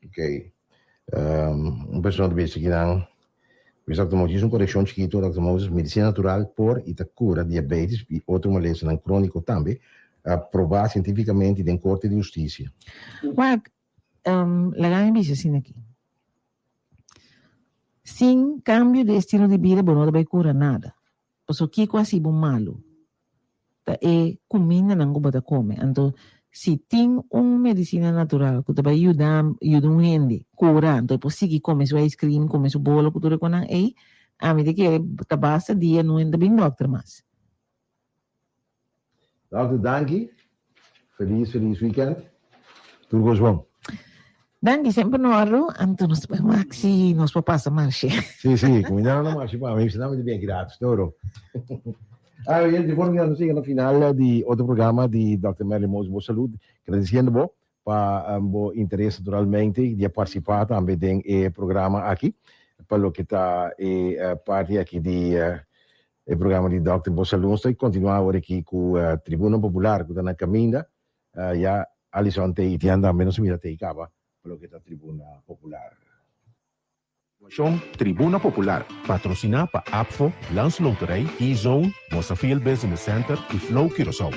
Ok. Un persona ta bisa kinan, bisa Dòkter Moses, un korekshon chikito, Dòkter Moses, medisina natural por i ta kura diabetes i otro malesanan króniko tambe, probá sientífikamente den korte di hustisia. Wak, laga mi bisa asina aki. Sin kambio di estilo di bida bo no ta bai kura nada. Pasobra kiko a hasi bo malu? Ta e kumindanan ku bo ta kome. Anto si tin un medisina natural ku ta bai yuda yuda un hende kura, anto e por sigui kome su ice cream, kome su bolo ku tur e konan ei, ami ta kere ta basta dia no ta bin dòkter mas. Dòkter danki. Feliz feliz weekend. Tur kos bon. Danki semper no Arlo, anto nos ta bai wak si nos por pasa marshe. Si si, kuminda no marshe pa mi, si no mi ta bien gratis toro. Ah bien, di forma nos yega na final di otro programa di Dòkter Merlin Moses Bo Salud, gradisiendo bo pa bo interes naturalmente di a participa tambe den e programa aki pa loke ta e parti aki di e programa di Dòkter Bo Salud. Nos ta continua awor aki cu Tribuna Popular cu ta na caminda. Ya Alison te y Tian tambe nos a mira te y caba pa loke ta Tribuna Popular. Continuacion Tribuna Popular, patrociná pa APFO, Landsloterij, E-Zone, Mosafil Business Center y Flow Curaçao.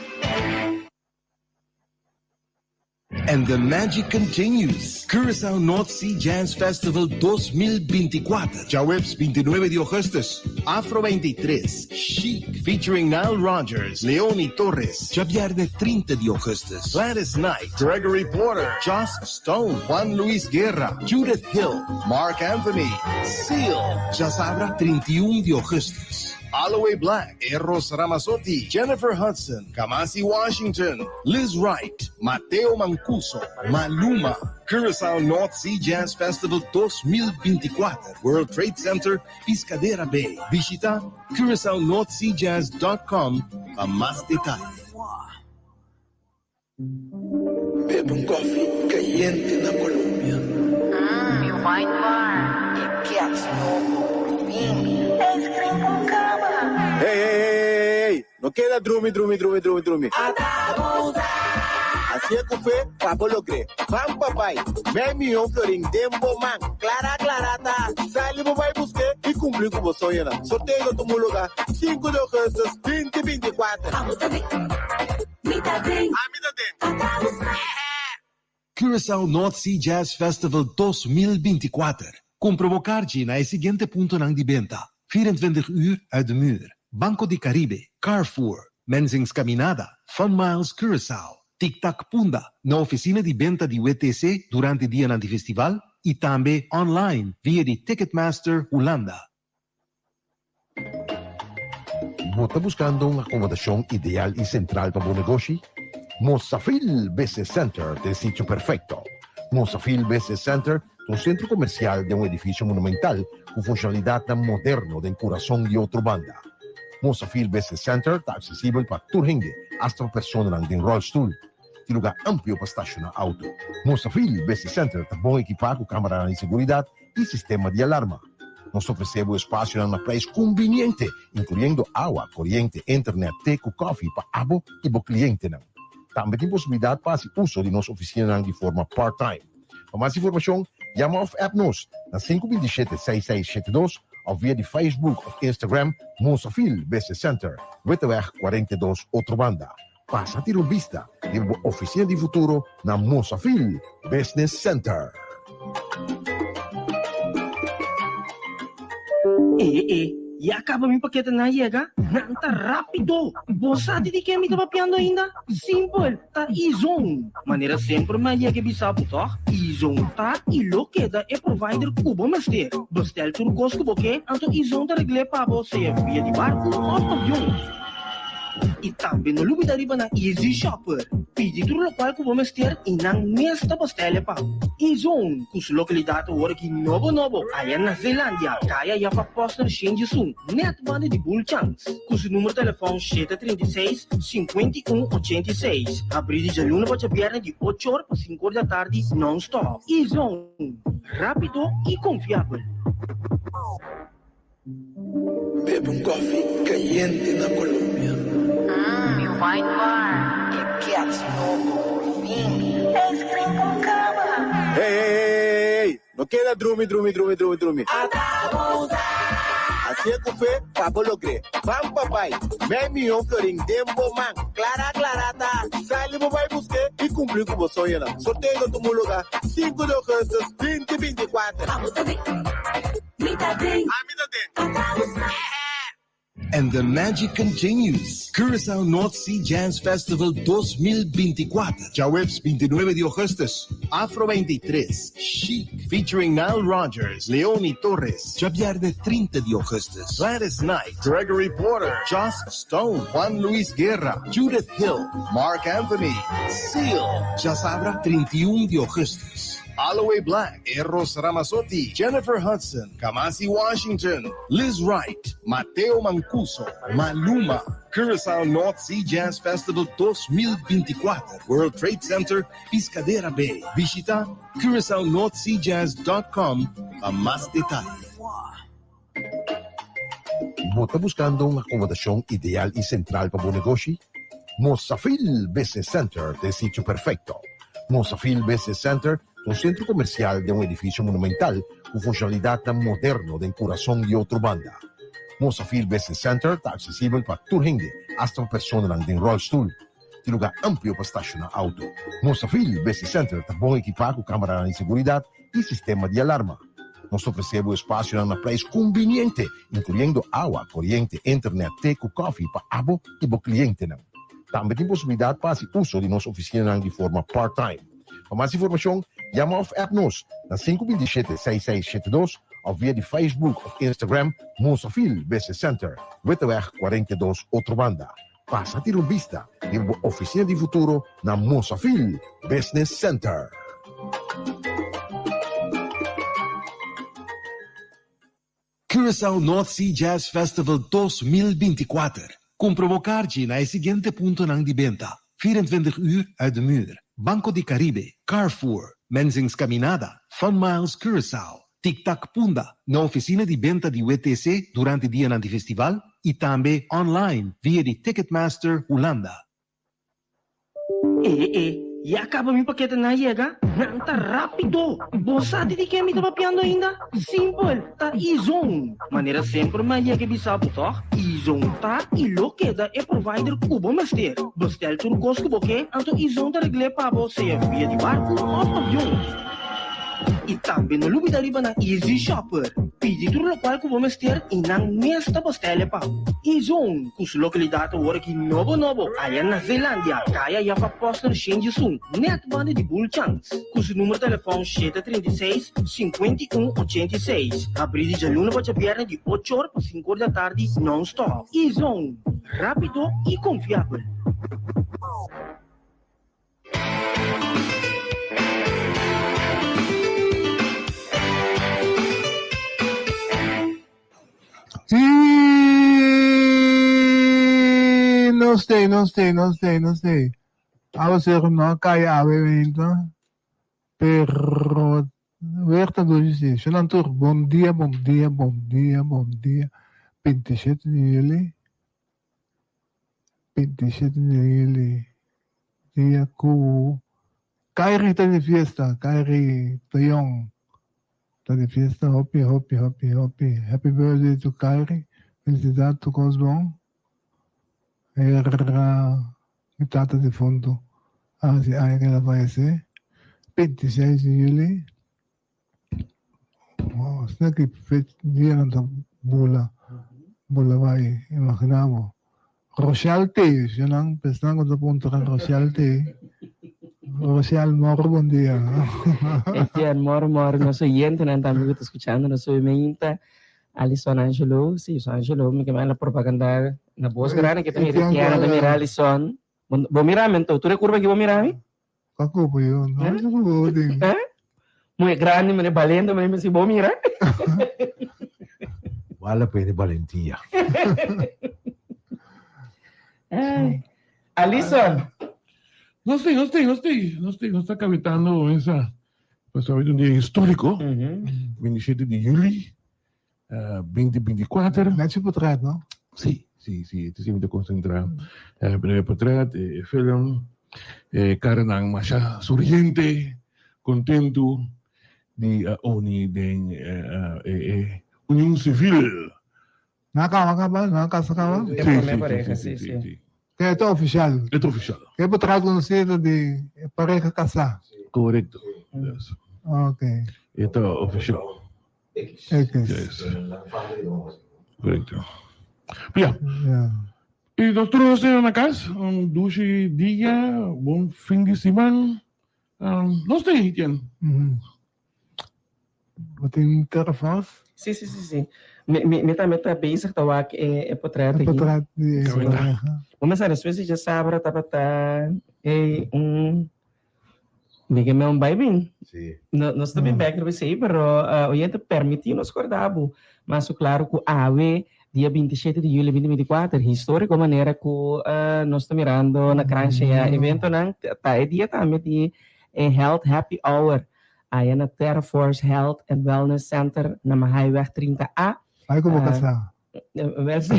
And the magic continues! Curaçao North Sea Jazz Festival 2024, djaweps 29 di augustus, Afro 23, Chic, featuring Nile Rodgers, Leoni Torres, djabièrnè 30 di augustus, Gladys Knight, Gregory Porter, Joss Stone, Juan Luis Guerra, Judith Hill, Marc Anthony, Seal, djasabra 31 di augustus, Aloe Blacc, Eros Ramazzotti, Jennifer Hudson, Kamasi Washington, Lizz Wright, Matteo Mancuso, Maluma, Curaçao North Sea Jazz Festival 2024, World Trade Center, Piscadera Bay. Bishita curaçaonorthseajazz dot com pa mas detaye. Bebe un koffie kayente na Colombia. Mmm, mi wine bar. E kèts nobo, por fin. Ice cream con kaba. Hey, hey, hey, hey, hey, no keda drumi, drumi, drumi, drumi, drumi. Hacié cu fe pa bo logr'é. Van pa bai, mei miyon florin den bo man. Clara, clara ta. Sali bo bai busk'é i cumpli cu bo soñonan. Sorteo lo tuma lugar sinku di augustus binti 24. Mi ta den. Ami ta den. Ata bo sa. Curaçao North Sea Jazz Festival 2024. Kumpra bo karchi na e siguiente puntonan di benta, 24 uur uit de muur, Banco di Caribe, Carrefour, Mensing's Caminada, Fun Miles Curaçao, Tic Tac Punda, na ofisina di benta di WTC durante dianan di festival i tambe online via di Ticketmaster Hulanda. Bo ta buskando un akomodashon ideal i sentral pa bo negoshi? Mosafil Business Center ta e sitio perfekto. Mosafil Business Center ta un sentro komersial den un edifisio monumental ku funshonalidatnan moderno den kurason di Otrobanda. Mosafil Business Center ta aksesibel pa tur hende, asta pa personanan den ròlstul. Tin lugá amplio pa stashoná outo. Mosafil Business Center ta bon ekipá ku kameranan di seguridat i sistema di alarma. Nos ta ofresé bo espasionan na prijs kumbiniente, inkluyendo awa, koriente, internet, te ku kòfi pa abo i bo klientenan. Tambe tin posibilidat pa hasi uso di nos ofisinanan di forma part-time. Pa mas informashon, yama òf app nos na sinku 27 seis seis shete dos òf via di Facebook òf Instagram Mosafil Business Center, Witteweg 42, Otrobanda. Pasa tira un bista riba bo oficina di futuro na Mosafil Business Center. E e, ya caba mi paketenan a yega? Nan ta rapido! Bo sa di di ken mi ta papiando ainda? Simpel, ta E-Zone! Manera semper mi a yega e bisa bo tòg? E-Zone ta i lo keda e provider ku bo mester. Bestel tur kos ku bo ke, anto E-Zone ta regl'é pa bo sea via di barku òf avion. I tambe no lubida riba nan Easy Shopper. Pidi tur lokual ku bo mester i nan mes ta bastele pa bo. E-Zone, ku su lokalidat awor aki nobo nobo aya na Zeelandia, kaya ya pa Posner Shenjisun, nèt banda di Bulchans. Ku su numero telefòn 736, 51 86. Habrí di djaluna pa djabièrnè di ocho or pa sinku or di atardi nòn-stòp. E-Zone, rápido i konfiabel. Bebe un koffie kayente na Colombia. Mmm, mi wine bar. E kèts nobo, por fin. Ice cream con kaba. Hey, hey, hey, hey, hey! No keda drumi, drumi, drumi, drumi, drumi. Hasié ku fe pa bo logr'é. Ban pa bai. Mei mion florin den bo man. Klara klara ta. Sali bo bai busk'é i kumpli ku bo soñonan. Sorteo lo tuma lugá sinku di ougùstùs 2024. Ami ta den. And the magic continues! Curaçao North Sea Jazz Festival 2024, djaweps 29 di augustus, Afro 23, Chic, featuring Nile Rodgers, Leoni Torres, djabièrnè 30 di augustus, Gladys Knight, Gregory Porter, Joss Stone, Juan Luis Guerra, Judith Hill, Marc Anthony, Seal, djasabra 31 di augustus. Aloe Blacc, Eros Ramazzotti, Jennifer Hudson, Kamasi Washington, Lizz Wright, Matteo Mancuso, Maluma, Curaçao North Sea Jazz Festival 2024, World Trade Center, Piscadera Bay. Bishita curaçaonorthseajazz dot com pa mas detaye. Bo ta buskando un akomodashon ideal i sentral pa bo negoshi? Mosafil Business Center ta e sitio perfekto. Mosafil Business Center ta un sentro komersial den un edifisio monumental ku funshonalidatnan moderno den kurason di otro banda. Mosafil Business Center ta aksesibel pa tur hende, asta pa personanan den ròlstul. Tin lugá amplio pa stashoná outo. Mosafil Business Center ta bon ekipá ku kameranan di seguridat i sistema di alarma. Nos ta ofresé bo espasionan na preis kumbiniente, inkluyendo awa, koriente, internet, te ku kòfi pa abo i bo klientenan. Tambe tin posibilidat pa hasi uso di nos ofisinanan di forma part-time. Pa mas informashon, yama òf app nos na 527 6672 òf via di Facebook òf Instagram Mosafil Business Center, Witteweg 42, Otrobanda. Pasa tira un bista riba bo oficina di futuro na Mosafil Business Center. Curaçao North Sea Jazz Festival 2024. Kumpra bo karchi na e siguiente puntonan di benta, 24 uur uit de muur, Banco di Caribe, Carrefour, Mensing's Caminada, Fun Miles Curaçao, Tic Tac Punda, na oficina di benta di WTC durante dianan di festival y tambe online via di Ticketmaster Hulanda. E e, ya caba mi paketenan a yega? Nan ta rapido! Bo sa di di ken mi ta papiando ainda? Simpel, ta E-Zone! Manera semper mi a yega e bisa bo toch? E-Zone ta y lo keda e provider cu bo mester. Bestel tur cos cu bo ke, anto E-Zone ta regl'é pa bo sea via di barco of avion. I tambe no lubida riba nan Easy Shopper. Pidi tur lokual ku bo mester i nan mes ta bostele pa bo. E-Zone, ku su lokalidat awor aki nobo nobo aya na Zeelandia, kaya Jaffa Posner Shenjisun, nèt banda di Bulchans. Ku su numero telefòn 736, 51 86. Habrí di djaluna pa djabièrnè di ocho or pa sinku or di atardi nòn-stòp. E-Zone, rápido i konfiabel. Sí, nos te, nos te, nos te, nos te. Aguacero no a cai awe winter, pero weer ta dushi sí. Shonan tur, bon dia, bon dia, bon dia, bon dia. 27 di juli. 27 di juli, dia ku Kairi ta di fiesta, Kairi ta yong ta di fiesta, hopi hopi hopi hopi happy birthday to Kairi, felicidad tur kos bon, era mi tata difunto a hasi aña ku el a fayesé, 26 di juli. Wow, asina ki dianan ta bula, bula bai, imagina bo. Rochelle T, si nan pensnan ku ta puntra Rochelle T. Rochelle, moro bon dia. Etienne, moro moro, nos oyentenan tambe ku ta skuchando nos hoy mainta. Alison Angelo, si, so Angelo, mi ke manda propaganda na bos grandi ke ta mira Etienne, ta mira Alison. Bo mira mi anto, tur e kurva aki bo mira mi? Paco po yun. No, no, no, no. Eh? Muy grande, mane balente, mane si bo mira. Vale la pena valentía. Ay. Alison. No estoy, no estoy, no estoy, no estoy, no está cabitando esa. Pues hoy un día histórico, 27 de juli, uh, 2024. Net su portret, no? Sí, sí, sí, te siempre concentra. Eh, primer portret, eh, film, eh, cara nan masha sonriente, contento. Di a uni den e union civil. Nan a kaba kaba? Nan a kasa kaba? Sí, sí, sí, sí, sí. Ke e ta ofisial? E ta ofisial. Ke bo traha konosí ta di e pareha kasá? Korekto. Yes. Ok. E ta ofisial. Ekis. Yes. Korekto. Ya. Ya. I nos tur nos na kas, un dushi dia, bon fin di siman. Nos ta Etienne. Bo tin terafos? Sí, sí, sí, sí. Mi, mi, mi tambe ta bezig ta wak e, e potret E aki. potret di e pareha. Bo mester despues di djasabra tabata e un mi ke me un bai bin. Sí. No, nos ta bin bek riba esei, pero uh, oyente permití nos korda bo mas su klaro ku awe dia 27 di juli 2024 historico manera ku uh, nos ta mirando na Kransje ya eventonan ta e dia tambe di e Health Happy Hour Aya na Terra Force Health and Wellness Center na Mahaiweg 30 A. Bai ku bo kasá. Wel si.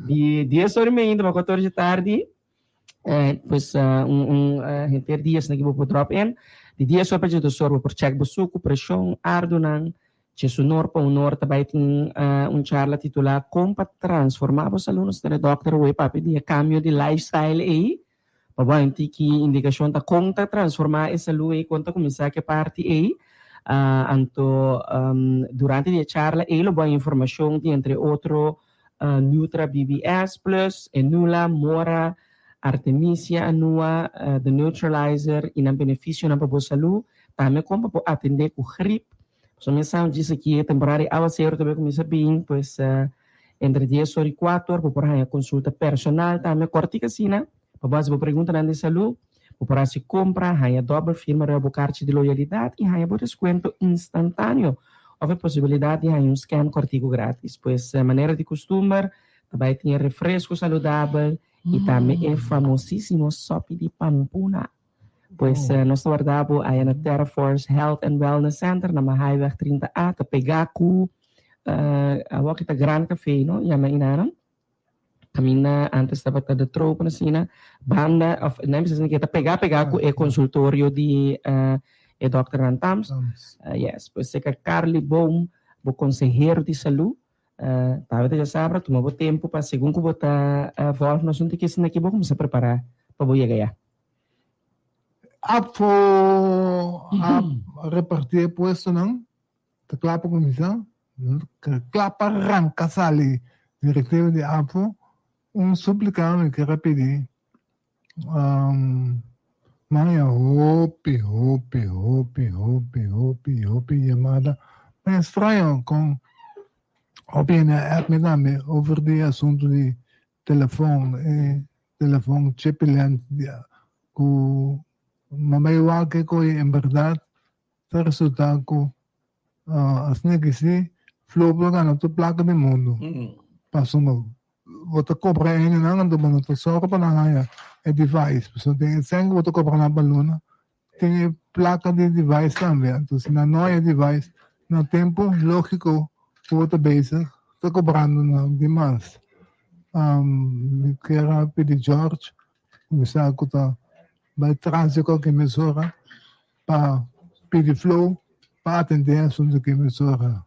Di dies ora i media pa kuater ora di tardi, pues un un henter dia esaki bo por drop in. Di dies ora pa diesdos ora bo por check bo suku, preshon, ardunan. Djesunor pa unor ta bai tin un charla titulá Kon pa transformá bo salú. Nos ta tene dòkter Wei papia di e kambio di lifestyle ei. Pa bo henti ki indikashon ta kon ta transformá e salú ei, kon ta kuminsá ku e parti ei. Anto durante di e charla ei lo bo haña informashon di entre otro Nutra BBS Plus, Enula, Mora, Artemisia Anua, The Neutralizer i nan benefisionan pa bo salú. Tambe kon pa bo atendé ku grip. Pasobra mi sa djis aki e temporada di awaseru ta bai kuminsá bin, pues Entre dies or i kuater or bo por haña konsulta personal tambe kòrtik asina pa bo hasi bo preguntanan di salú. Bo por hasi kompra, haña dòbel firma riba bo karchi di loyalidat i haña bo deskuento instantáneo òf e posibilidat di haña un skèn kòrtiku grátis. Pues manera di kustumber ta bai tin e refresko saludabel i tambe e famosísimo sòpi di pampuna. Pues nos ta warda bo aya na Terra Force Health and Wellness Center na Mahaiweg 30 A ta pegá ku awor ki ta Grand Café no yama inanan kaminda antes tabata De Tropen asina banda of nan bisa asina ke ta pegá pegá ku e konsultorio di e dòkternan Tams yes pues seka Carly Boom bo konsehero di salú Tabata djasabra, tuma bo tempu pa segun ku bo ta vòlg nos un tiki asina ki bo kuminsá prepará pa bo yega ya. APFO a repartí e puestonan, ta kla pa kuminsá, kla pa ranka sali direktiva di APFO, un súplika mi kier a pidi, Maya hopi hopi hopi hopi hopi hopi yamada. Ma extraño con hopi hende a app mi tambe over di asunto di telefon e telefon chipilent cu ma bay wak e coy en berdad ta resulta cu asina ki si Flow por gana tur placa di mundo pasobra Bo ta kobra e hendenan anto bo no ta sòru pa nan haña e device. Pasobra den e sèn ku bo ta kobra nan pa luna tin e plaka di device tambe. Anto si nan no haña e device na tempu lógiko ku bo ta bezig ta kobrando nan di mas. Mi kier a pidi George ku mi sa ku ta bai tras di kualke emisora pa pidi Flow pa atendé e asuntu ku emisora.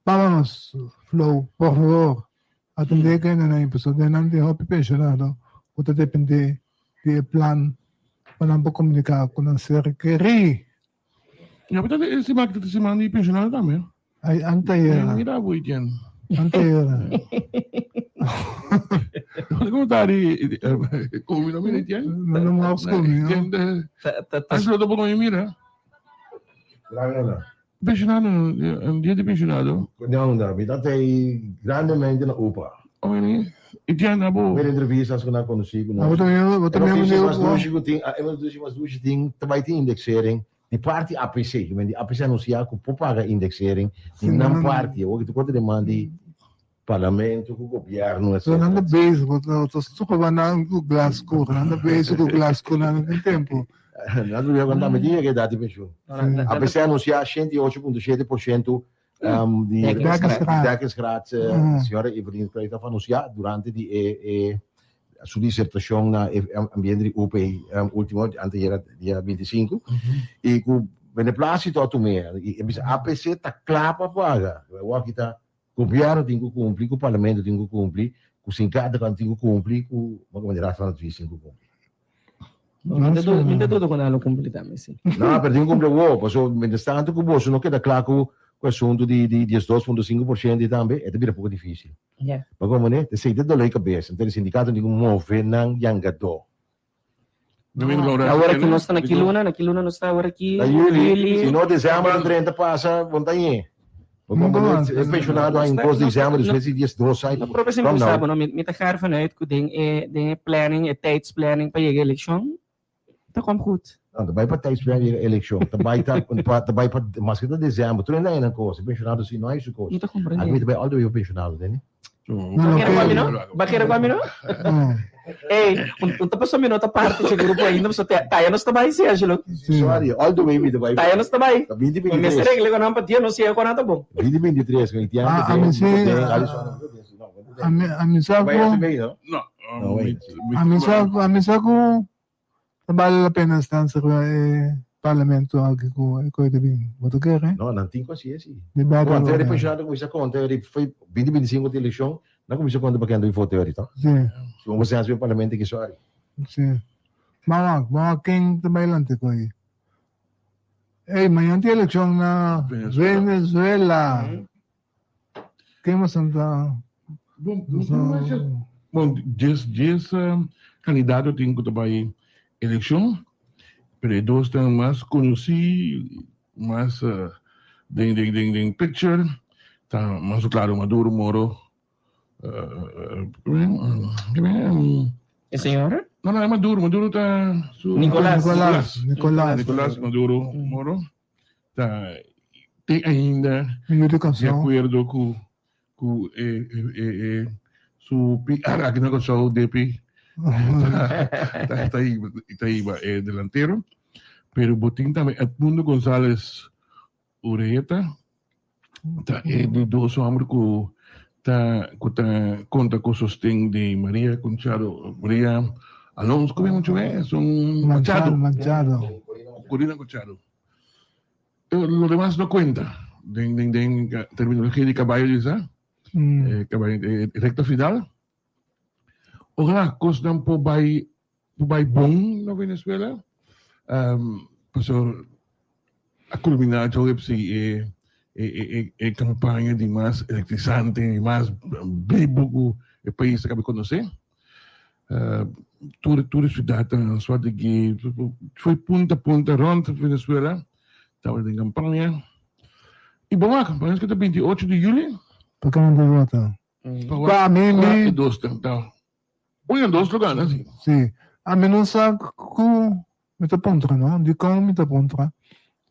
Vámonos, Flow, por favor, atendé e hendenan ei, pasobra den nan tin hopi pensionado ku ta dependé di e plan pa nan por komuniká ku nan ser kerí. Ya, pero e siman aki ta siman di pensionado tambe. Ay, antayera. Mira bo Etienne. Antayera. Como ta di komi no mira Etienne? No, no mo komi, no. Angelo tampoco mi mira. Grande. Pensionado, un dia di pensionado. No, no, mi ta ei grandemente na UPA. Oh, ini, i tian na bo. Mira entrevistas ku nan konosí ku nos. Ah, bo ta mira, bo ta mira E mas dushi ku tin, e mas dushi mas dushi tin, ta bai tin indexering di parti APC. Ki men di APC anunsiá ku por paga indexering di nan parti. Awor ki tur konta deman di parlamento ku gobièrnu, etcetera. Nan ta bezig, bo ta stuka nan ku glas kur, nan ta bezig ku glas kur, nan no tin tempu. Nan ta bira tambe tin yega edat di penshun. APC a anunsiá 88.7% di dekkingsgraad. Señora Evelyn Kruithof a anunsiá durante di e. su disertashon na e ambiente di UP ultimo anteayera dia 25 i ku beneplasito a tum'é i a bisa APC ta kla pa paga. Awor ta gobièrnu tin ku kumpli, ku parlamento tin ku kumpli, ku sindikátonan tin ku kumpli, ku Raad van Advies tin ku kumpli. Mi ta duda ku nan lo kumpli tambe si. No, pero tin ku kumpli awor, pasobra mientras tanto ku boso no keda kla ku asuntu di 12.5% tambe, e ta bira poko difísil. Yeah. Pa komo ne, esei ta dolor di kabes. Entonces sindikato tin ku move nan yangadó. Awor aki nos ta na ki luna? Na ki luna nos ta awor aki? Na juli. Si no december ta drenta pasa, bon ta ñe. Pa komo ne, e pensionado a impost december, despues di 12 aña. No, propio sin sa bo, no, mi ta gaar vanuit ku den e den e planning, e tijdsplanning pa yega elekshon, ta kom goed. No, ta bai pa tijdsplanning yega elekshon. Ta bai ta, ta bai pa, maske ta december, tur hende a nan kos. E pensionado si no hay su kos. Mi ta comprende. Aki mi ta bai all the way pa pensionado, tende? Ba kere ku ami no? Ba kere ku ami no? Ey, un ta pasobra mi no ta parte dje grupo ainda, pasobra taya nos ta bai si, Angelo. Sorry, all the way mi ta bai. Taya nos ta bai. Ta binti Mi binti mester tres. regla ku nan pa dia nos yega ku nan ta bon. Binti binti tres, ku tiempo Ah, a mi si, a mi, a mi sa ku, No, No, wait. a mi sa, a mi sa ku ta bale la pena stansia ku e parlamento aki ku e koe ta bin. Bo ta kere? No, nan tin ku hasi esi. Di bèrdè Bo antes lo di pensionado kuminsá konta ri foi binti binti sinku di elekshon, nan kuminsá konta pa kende voto ri to. Si. Si bo hasi e parlamento ki sorry. Si. Ban wak, ban wak ken ta bai lanta koe. Ey, mañana tin elekshon na Venezuela. Ken boso ta? Bon, bon, dies kandidato tin ku ta bai elekshon, pero e dos tan mas konosí, mas den den den den picture ta mas klaro Maduro Moro. E señora? No, no, e Maduro, Maduro ta su Nicolás. Nicolás, Nicolás. Nicolás Maduro Moro ta te ainda Mi yu di de Kòrsou. acuerdo cu cu e e e e su PR aki na Kòrsou DP ta ta hiba ta hiba e delantero pero bo tin tambe Edmundo Gonzalez Ureta ta e di dos homber cu ta cu ta conta cu sosten di Maria Conchado Maria Alonso como mucho es un Machado Machado Corina Machado lo demás no cuenta den den den terminologia di caballo di sa mm. caballo eh, recta final Ojalá cosnan por bay por bay bon na Venezuela. Um, paso a culmina djaweps e e e e campaña di mas electrizante, di mas bibo cu e pais a caba conoce. Uh, tur tur e ciudad ta Anzoátegui, foi punta punta rond Venezuela tabata den campaña. Y bon wak, parece que ta 28 di juli. Pa cana ta vota? Pa mi, mi. Dos ta, ta. Un en dos lo gana, si. Si. Ami no sa ku mi ta puntra, no. Dikon mi ta puntra?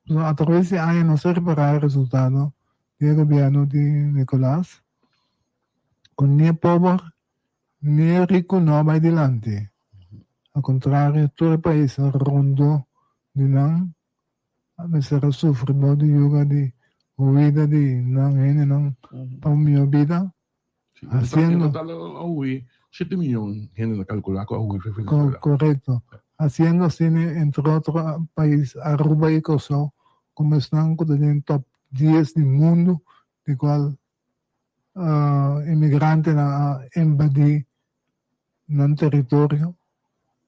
Pasobra atraves di aña nos a repará e resultado di e gobièrnu di Nicolas, ku ni e pober ni e riku no a bai dilanti. Al kontrario, tur e paisnan rondó di nan A mester a sufri bou di yuga di huida di nan hendenan pa un mihó bida, hasiendo. En total a hui shete miyon hende na kalkulá ku a hui for Venezuela. Korekto. Hasiendo asina entre otro pais Aruba i Kòrsou komo esnan ku ta den top dies di mundu di kual inmigrantenan a invadí nan teritorio.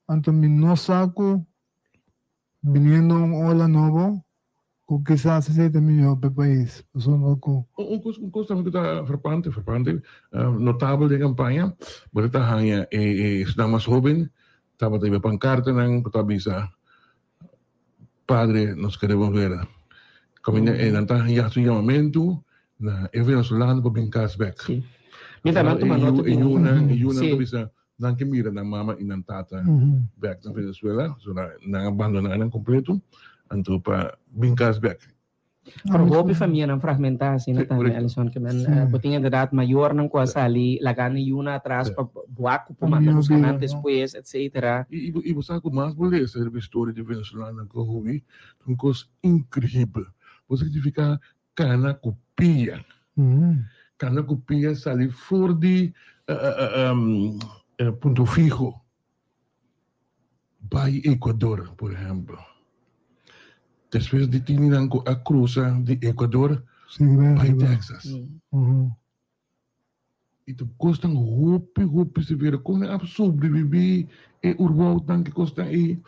Anto mi no sa ku Biniendo un ola nobo cu kisas esey ta mihor pa e pais, pasobra cu. Un cos un cos tambe cu ta frapante, frapante, notabel den campaña, bo ta haña e e esnan mas hoben tabata riba pancartanan cu ta bisa Padre nos queremos ver. Caminda e nan ta haña su yamamentu na e venezolano pa bin cas bek. Sí. Mi tambe a tuma nota E yunan, e yunan ta bisa Nan ke mira nan mama i nan tata bek na Venezuela, so nan a bandona nan kompleto, anto pa bin kas bek. Pero hopi famianan fragmentá asina tambe, Alison, ke men bo tin inderdaad mayornan ku a sali laga nan yunan atras pa buak ku por manda buska nan despues, etcetera. I bo sa ku mas bo lesa riba e storia di venezolanonan ku a hubi, ta un kos inkribel. Bo sa signifiká Kana ku pia. Kana ku pia sali for di. Punto Fijo bai Ecuador, por ehempel. Despues di tini nan ku a krusa di Ecuador bai Texas. I ta kosnan hopi hopi severo. Kon nan a sobrevivi e oerwoudnan, ki kosnan ei?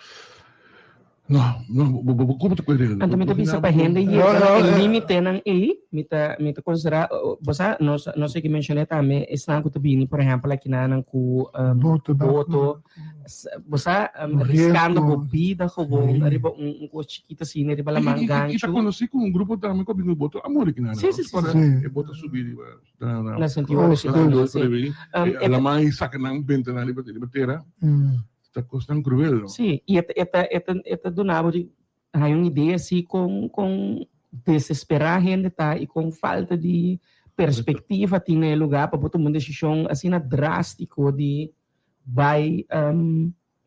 No, no, bo bo bo ta koe regla. Anto mi ta bisa pa hende yega na e limitenan ei, mi ta mi ta konsiderá, bo sa, nos nos a ke menshoné tambe esnan ku ta bini por ehèmpel akinanan ku boto, bo sa, riskando bo bida gewoon riba un un kos chikito asina riba laman I ganchu. ta konosí ku un grupo tambe ku a bini ku boto a muri akinanan. Sí, sí, sí, sí. E boto a subi riba Na sentido di si. E laman i saka nan benta nan riba tera. Ta kosnan kruel no. Si, i e ta e ta e ta duna bo di haña un idea si kon kon desesperá hende ta i kon falta di perspektiva tin na e lugá pa bo tuma un desishon asina drástiko di bai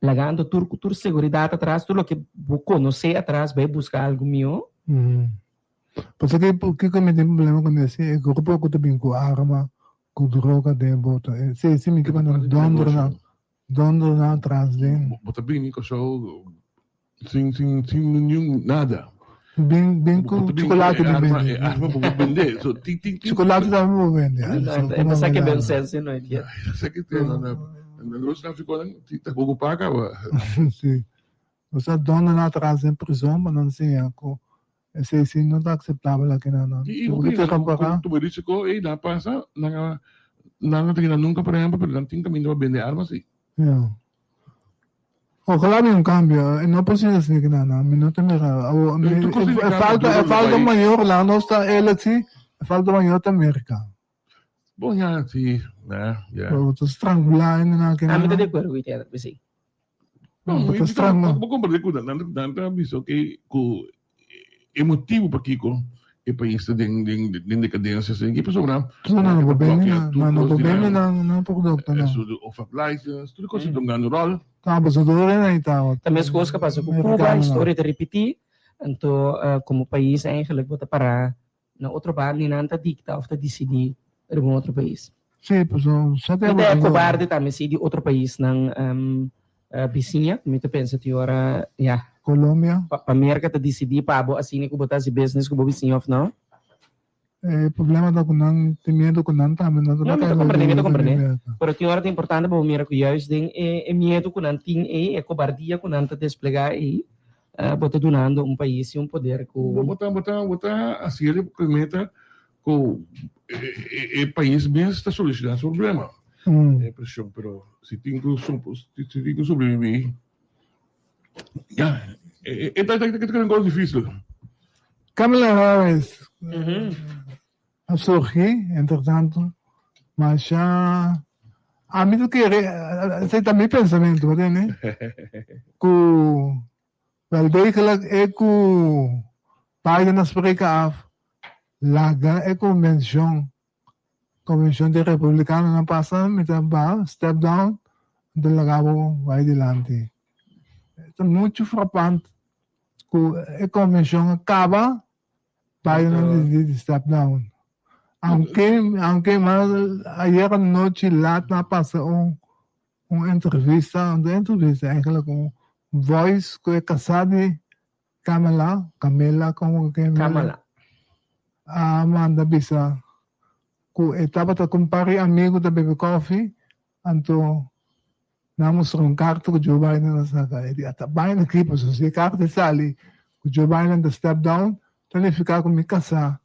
lagando tur tur seguridat atras, tur loke bo konosé atras bai buska algu mihó. Pasobra kiko mi tin problema ku esei, e grupo ku ta bin ku arma, ku droga den e boto, esei si mi ke pa nan dòndronan, dòndronan atras den. Bo ta bini Kòrsou sin sin sin niun nada. Bin bin ku chocolate di bende. E arma bo por bende. So tin tin tin. Chocolate tambe bo por bende. E ta sa ke ben sense no e dia. Sa ke te na nos trafikonan ta okupá kaba. Si. Nos a dòndronan atras den prizòn pa nan siña ku Esei si no ta aceptabel aki na nan. I hopi Tur nan compara. ku tuma risiko ei nan pasa nan a nan no ta gana nunka por ehempel pero nan tin kaminda pa bende arma si. Ya. Ojalá bin un cambio. E no por siña asina aki na nan. Mi no ta mira. Awo mi Tur kos e tin cambio falta duro e falta bai. mayor la nos ta el si e falta mayor ta Merca. Bon ya si ya ya. Bo ta strangula hende nan aki Ami ta nan. di acuerdo cu Itiana, p'esei. No, Bo ta strangula. Bo comprende cu nan nan ta bisa oke cu e motibo pakico e pais ta den den den decadencia asina aki pasobra Pasobra nan no por bende nan, nan no por bende nan nan productonan. Eso di OFAC license, tur e cos ta tongando rol. Ta abusadores nan ta. Ta mescos cu a pasa cu Cuba, historia ta ripiti, anto como pais eigenlijk bo ta para Na otro banda nan ta dicta of ta dicidi riba un otro pais. Sí, paso sa te Mi ta e cobarde tambe si di otro paisnan bisiña. Mi ta pensa tin ora, ya. Colombia. Pa Merca ta dicidi pa bo asina cu bo ta haci business cu bo bisiña of no. E problema ta cu nan tin miedo cu nan tambe no ta No, mi ta comprende, mi ta comprende. Pero tin ora ta importante pa bo mira cu juist den e miedo cu nan tin ey, e cobardia cu nan ta desplega ey, Bo ta dunando un pais y un poder cu. Bo ta bo ta bo ta haciendo cu e meta cu e pais mes ta soluciona su problema. E presion pero si tin cu si tin cu sobrevivi ya e ta ta ta un cos dificil. Kamala Harris a surgi entretanto masha ami ta kere esei ta mi pensamentu bo tende ku wel degelijk e ku Biden a spreken af laga e konvenshon konvenshon di republikanonan pasa mi ta ba step down anto laga bo bai dilanti ta muchu frapant ku e konvenshon a kaba Biden a dicidi di step down. Aunke, aunke mas ayer anochi laat na pasa un un entrevista, un entrevista eigenlijk un voice cu e casa di Kamala, Kamela como que Kamala. A manda bisa cu e tabata cu un par di amigo ta bebe koffie, anto Nan mustra un karta ku Joe Biden a saka. E di, Ata Biden aki, pasobra si e karta sali ku Joe Biden ta step down, ta nifiká ku mi kasá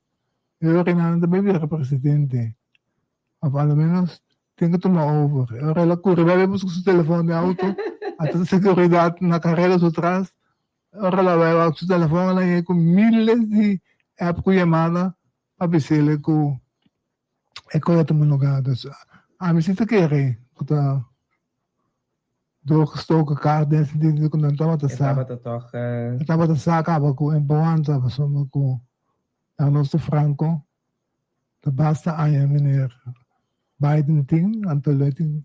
e ora nan ta bai bira presidente. Òf a lo ménos tin ku tuma over. E ora el a kuri bai bai buska su telefòn den outo, ata seguridat na kareda su tras. E ora el a bai wak su telefòn, el a yega ku miles di app ku yamada pa bis'el ku e kos a tuma lugar. Dus ami si ta kere ku ta doorgestoken kaart den sentido ku nan tabata E sa. tabata tòg. E tabata sa kaba ku e boanta pasobra ku Ernesto Franco ta basta aña meneer Biden tin anto lo e tin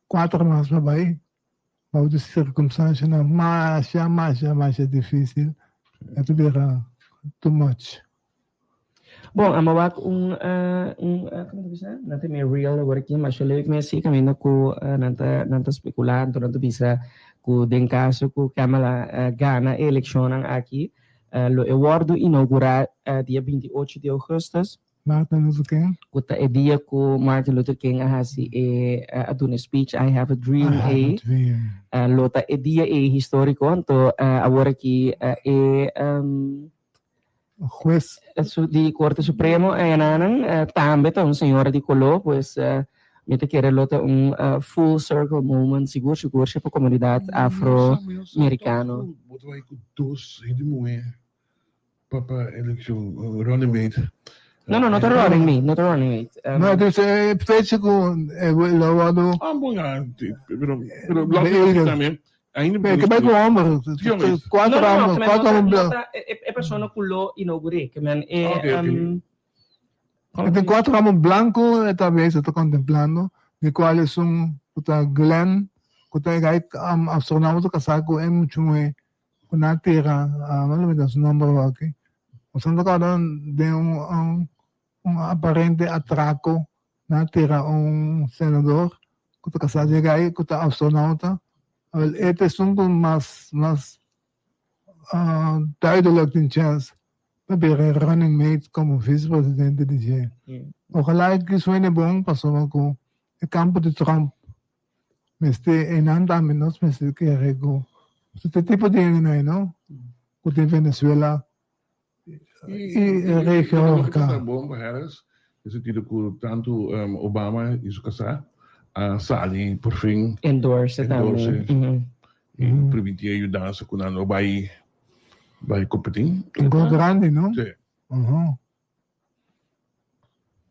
kuater mas pa bai bou di sirkumstanshanan masha masha masha difisil e ta bira too much. Bon, a wak un, un kon ta bisa? Nan ta mira real awor aki, masha leuk mes si kaminda ku nan ta nan ta spekulá anto nan ta bisa ku den kaso ku Kamala gana e elekshonnan aki lo e wòrdu inougurá dia 28 di ougùstùs. Martin Luther King. Ku ta e dia ku Martin Luther King a hasi e a duna e speech I have a dream I have ei. a dream. Lo ta e dia ei históriko anto awor aki e Hues. Su di Korte Supremo enanan tambe ta un señora di koló, pues mi ta kere lo ta un full circle moment sigur sigur si pa komunidat afro-merikano. Bo ta bai ku dos hende muhé pa pa elekshon running mate. No, no, no ta running mate, no ta running mate. No, dus e fecha ku lo wòrdu. Ah, bon ya, pero pero lo tambe. Ainda Pero ke bai ku homber, kuater homber, kuater homber blanco. E persona ku lo inaugur'é, ke men e E tin kuater homber blanco e ta bezig ta kontemplando, di kual esun ku ta Glenn, ku ta e gai astronauta kasá ku e muchu muhé ku nan a tira, no lo mira su nomber awor aki, Boso ta kòrda den un un aparente atraco nan a tira un senador cu ta casa dje gai cu ta astronauta. Awel e ta esun cu mas mas duidelijk tin chance pa bira running mate como vice presidente di dje. Ojalá e ki suene bon pasobra cu e campo di Trump mester einan tambe nos mester kere cu ta e tipo di hendenan ei no cu tin Venezuela i e region orka. Ta bon pa Harris, den sentido ku tantu Obama i su kasá a sali por fin Endorse tambe. I primintí e yudansa ku nan lo bai bai kompetí. Un gol grandi, no? Sí.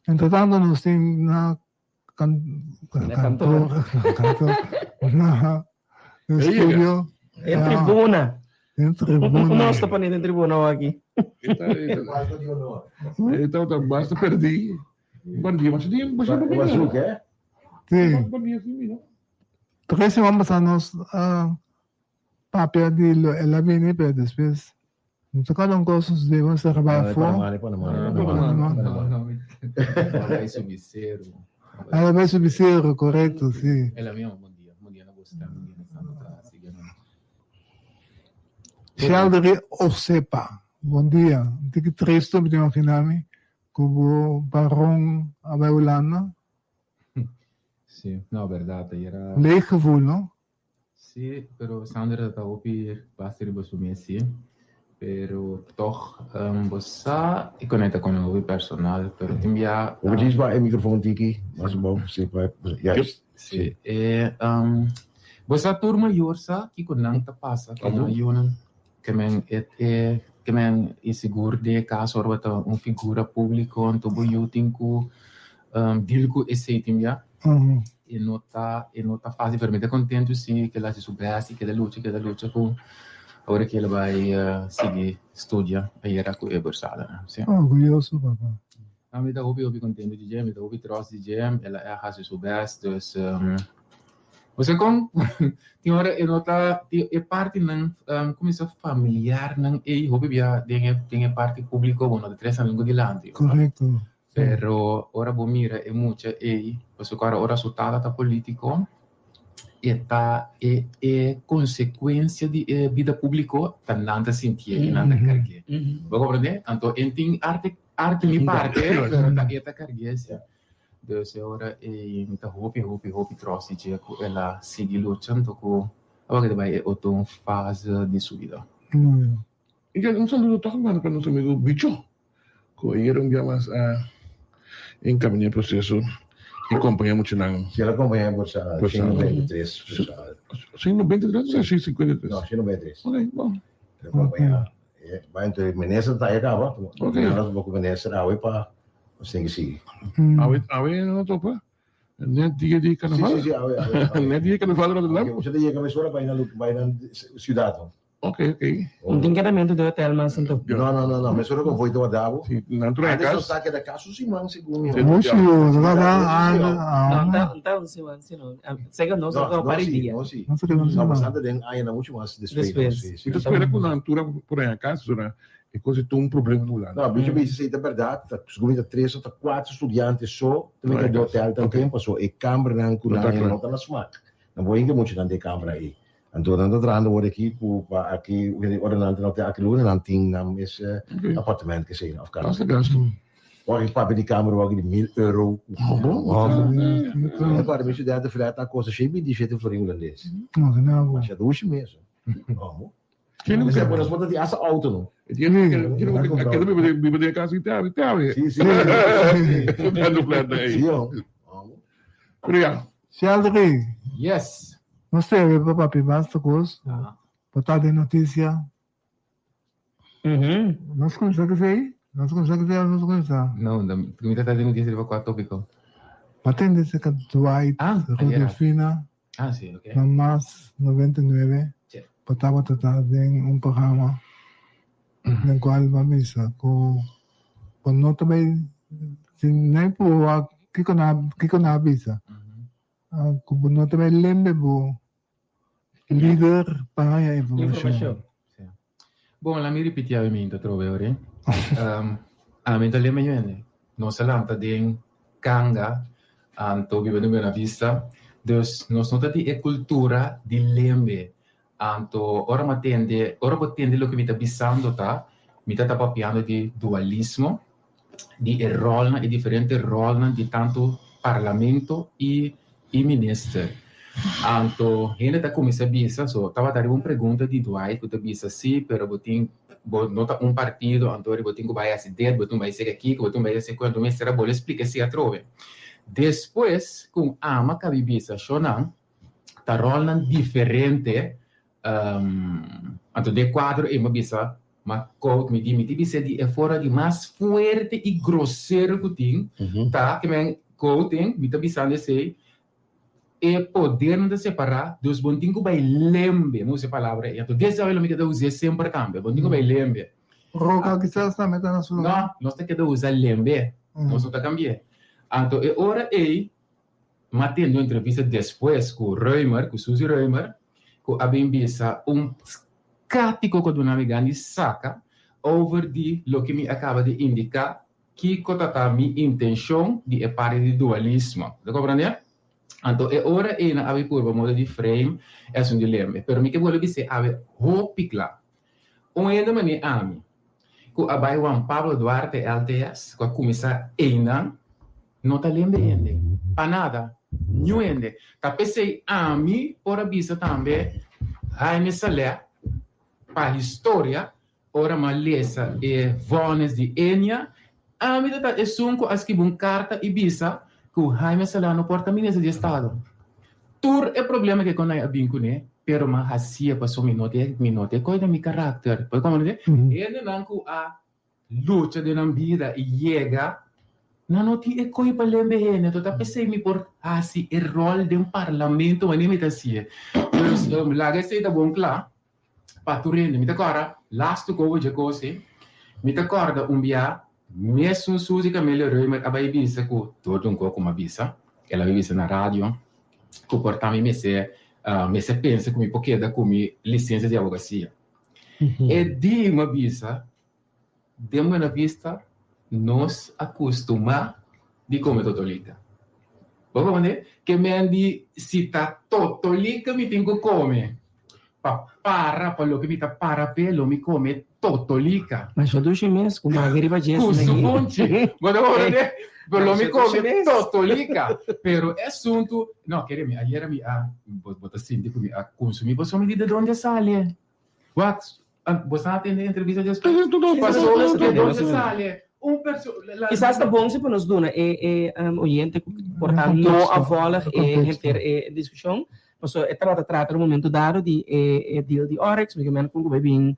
Entretanto nos tin na kantor, na studio. Den tribuna. Den tribuna. Nos ta pone den tribuna awor aki. E tabata basta perdí. Perdí masha tiempo. Bazooka, eh? Sí. Tres siman pasá nos a papia di lo el a bini, pero despues no ta kada un kos nos debe ser bai afó. Panamá. Bai subi seru. El a bai subi seru, korekto, sí. El a mi bon dia. Bon dia na boso tambe, bon dia na esnan ku ta sigui nos. Sheldry Osepa, bon dia. Un tiki tristu mi ta imagina mi ku bo baron a bai Hulanda. Sí, no, berdad, ayera. Leeg gevoel, no? Sí, pero Sandra ta hopi basta riba su mes, sí. Pero toch, bo sa e conecta con hopi personal, pero tin bia... Hopi djis ba e microfoon tiki, mas abou, sí, pa, juist. Sí, e, bo sa tur mayor sa kico nan ta pasa cu nan yunan, ke men e, e, ke men i sigur den e caso ora bo ta un figura publico, anto bo yu tin cu deal cu esey tin bia. E no ta e no ta fácil pero mi ta contento si ke el haci su best y keda lucha keda lucha cu ora ke el bai sigui studia ayera cu e bursadanan si. Orguyoso papa. No mi ta hopi hopi contento di dje mi ta hopi trots di dje el a haci su best dus bo sa con tin ora e no ta e partinan cuminsa familiarnan ey hopi bia den e den e parti publico bo no ta trece nan dilanti. Correcto. Pero ora bo mira e mucha ei, pasobra ora su tata ta politico, e ta e e consecuencia di e bida publico ta nan ta sintié i nan ta cargué. Bo comprende? Anto en tin arte arte mi parte, pero ta e ta cargué si. Dus e ora ei mi ta hopi hopi hopi trots di dje cu el a sigui lucha anto cu awor ta bai e otro fase di su bida. Y un saludo toch manda pa nos amigo Bicho. Ku ayer un bia mas a encaminá e proceso y compañá muchanan. Si el a compañá por sa 193. 193 o 153? No, 193. Ok, bon. El a compañá. Bai entre minister ta caba. Ok. Nada poco minister awe pa nos tin que sigui. Awe, awe no topa? Net dia di carnaval? Si, si, si, awe, awe. Net dia di carnaval Rotterdam? Usted ta yega mesora bai na bai na ciudad. Ok, ok. No tin kedamentu den hotel mas anto? No, no, no, no. Mesora konvoi ta warda bo. Si, nan tur Antes kas. nos ta keda kas un siman segun mi. Muchu, no ta No, ta ta un siman si no. Segun nos No, ta un no par di si, dia. no si. No ta keda un No, siman. bastante den añanan muchu mas despues. Despues. Si, si. Mi ta spera ku nan tur a por haña kas, pasobra. E kos ei ta un problema na Hulanda. No, bicho bisa si ta berdad, ta segun ta tres o ta cuatro studiante so ta mete den hotel tan tempo, so e kambernan cu nan no ta na smak. Nan por hinca mucho nan den e kamber ei. Anto nan ta trahando awor aki cu pa aki ora nan ta na hotel aki luna nan tin nan mes apartement ke esei of kamer. Basta gasto. Wak papia di kamer wak di mil euro. Acorda mi studiante flat a kosta shei 27 florin hulandes. Masha dushi mes. Ken Ese por responde di asa auto no. Ken biba biba den casa te awe te awe. Sí, sí. Dando plata ei. Sí, oh. Pero ya. Sheldry. Yes. Nos teve pa papia basta cos. Pa ta den noticia. Nos cuminsa cu esey? Nos cuminsa cu esey of nos cuminsa? No, mi ta ta den noticia riba cua topico? Pa tende cerca Dwight, Rudolfina. Ah, sí, ok. Na mas 99 Sí. pa tabata ta den un programa den cual bo a bisa cu bo no ta bay si no por wak kico nan kico nan a bisa cu bo no ta bay lembe bo lider pa haya informacion. Informacion. Sí. Bon, laat mi repiti awe minta atrobe ora. Um, ami ta lema yuende. Nos a lanta den Kanga, anto biba den Buena Vista. Dus nos no ta di e cultura di lembe. Anto ora mi tende, ora bo tende loke mi ta bisando ta, mi ta ta papiando di dualismo, di e rolnan, e diferente rolnan di tanto parlamento y y minister. Anto hende ta cuminsa bisa, so tabata riba un pregunta di Dwight cu ta bisa si, pero bo tin bo no ta un partido, anto bo tin cu bay haci dit, bo tin cu bay haci aki, bo tin cu bay haci cu, anto mester a bolbe splica esey atrobe. Despues cu ama cabi bisa shonan ta rolnan diferente Anto den kuadro ei mi a bisa, ma kout mi di, mi tin bisa di e forma di mas fuerte i grosero ku tin ta ke men kouten, mi ta bisando esei, e podernan ta separá, dus bo no tin ku bai lembe, mi usa e palabra ei, anto desde awe lo mi keda us'é semper tambe, bo no tin ku bai lembe. Roka kisas tambe ta na su lugar. No, nos ta keda usa lembe, nos no ta kambi'é. Anto e ora ei M'a tende un entrevista despues ku Römer, ku Suzy Römer, ku a bin bisa un skátiko ku a duna mi gan di saka over di loke mi a kaba di indiká kiko ta ta mi intenshon di e parti di dualismo. Bo ta komprendé? Anto e ora ei nan a bin purba moda di frame e asuntu di lembe. Pero mi ke bolbe bis'é awe hopi kla. Un hende manera ami ku a bai Juan Pablo Duarte LTS ku a kuminsá einan no ta lembe hende pa nada, niun hende. Ta p'esei ami por a bisa tambe Jaime Saleh pa historia ora mi a lesa e vònes di Enia, ami ta ta esun ku a skibi un karta i bisa ku Jaime Saleh no por ta minister di estado. Tur e problema ke konai a bin kuné, pero mi a hasié pasobra mi no te mi no te koe den mi karakter. Por komprendé? Hendenan ku a lucha den nan bida i yega, nan no tin e koe pa lembe hende. Anto ta p'esei mi por hasi e ròl den parlamento manera mi ta hasié. Dus laga esei ta bon kla pa tur hende. Mi ta kòrda lastu kobo dje kos ei, mi ta kòrda un bia mesun Suzy Camelia Römer a bai bisa ku tur di un kos ku mi a bisa, el a bai bisa na radio ku por ta mi mester mester pensa ku mi por keda ku mi lisensia di abogasia. E di mi a bisa Den Buena Vista nos a kustumá di kome totolika. Bo komprendé? Ke men di si ta totolika mi tin ku kome pa para pa loke mi ta para p'e lo mi kome totolika. Masha dushi mes ku magi riba dje Ku su bonchi. Bo ta komprendé? Pero lo mi kome totolika. Pero e asuntu, no, kere mi ayera mi a, bo ta sinti ku mi a kunsumí pasobra mi di de donde sali. Wat? Bo sa tende entrevista despues? Paso de donde sale un perso Kisas ta bon si pa nos duna e e oyente ku por ta no a volg e henter e diskushon, paso e tabata trata na un momento dado di e e deal di Oryx, mi ke mena kon ku bai bin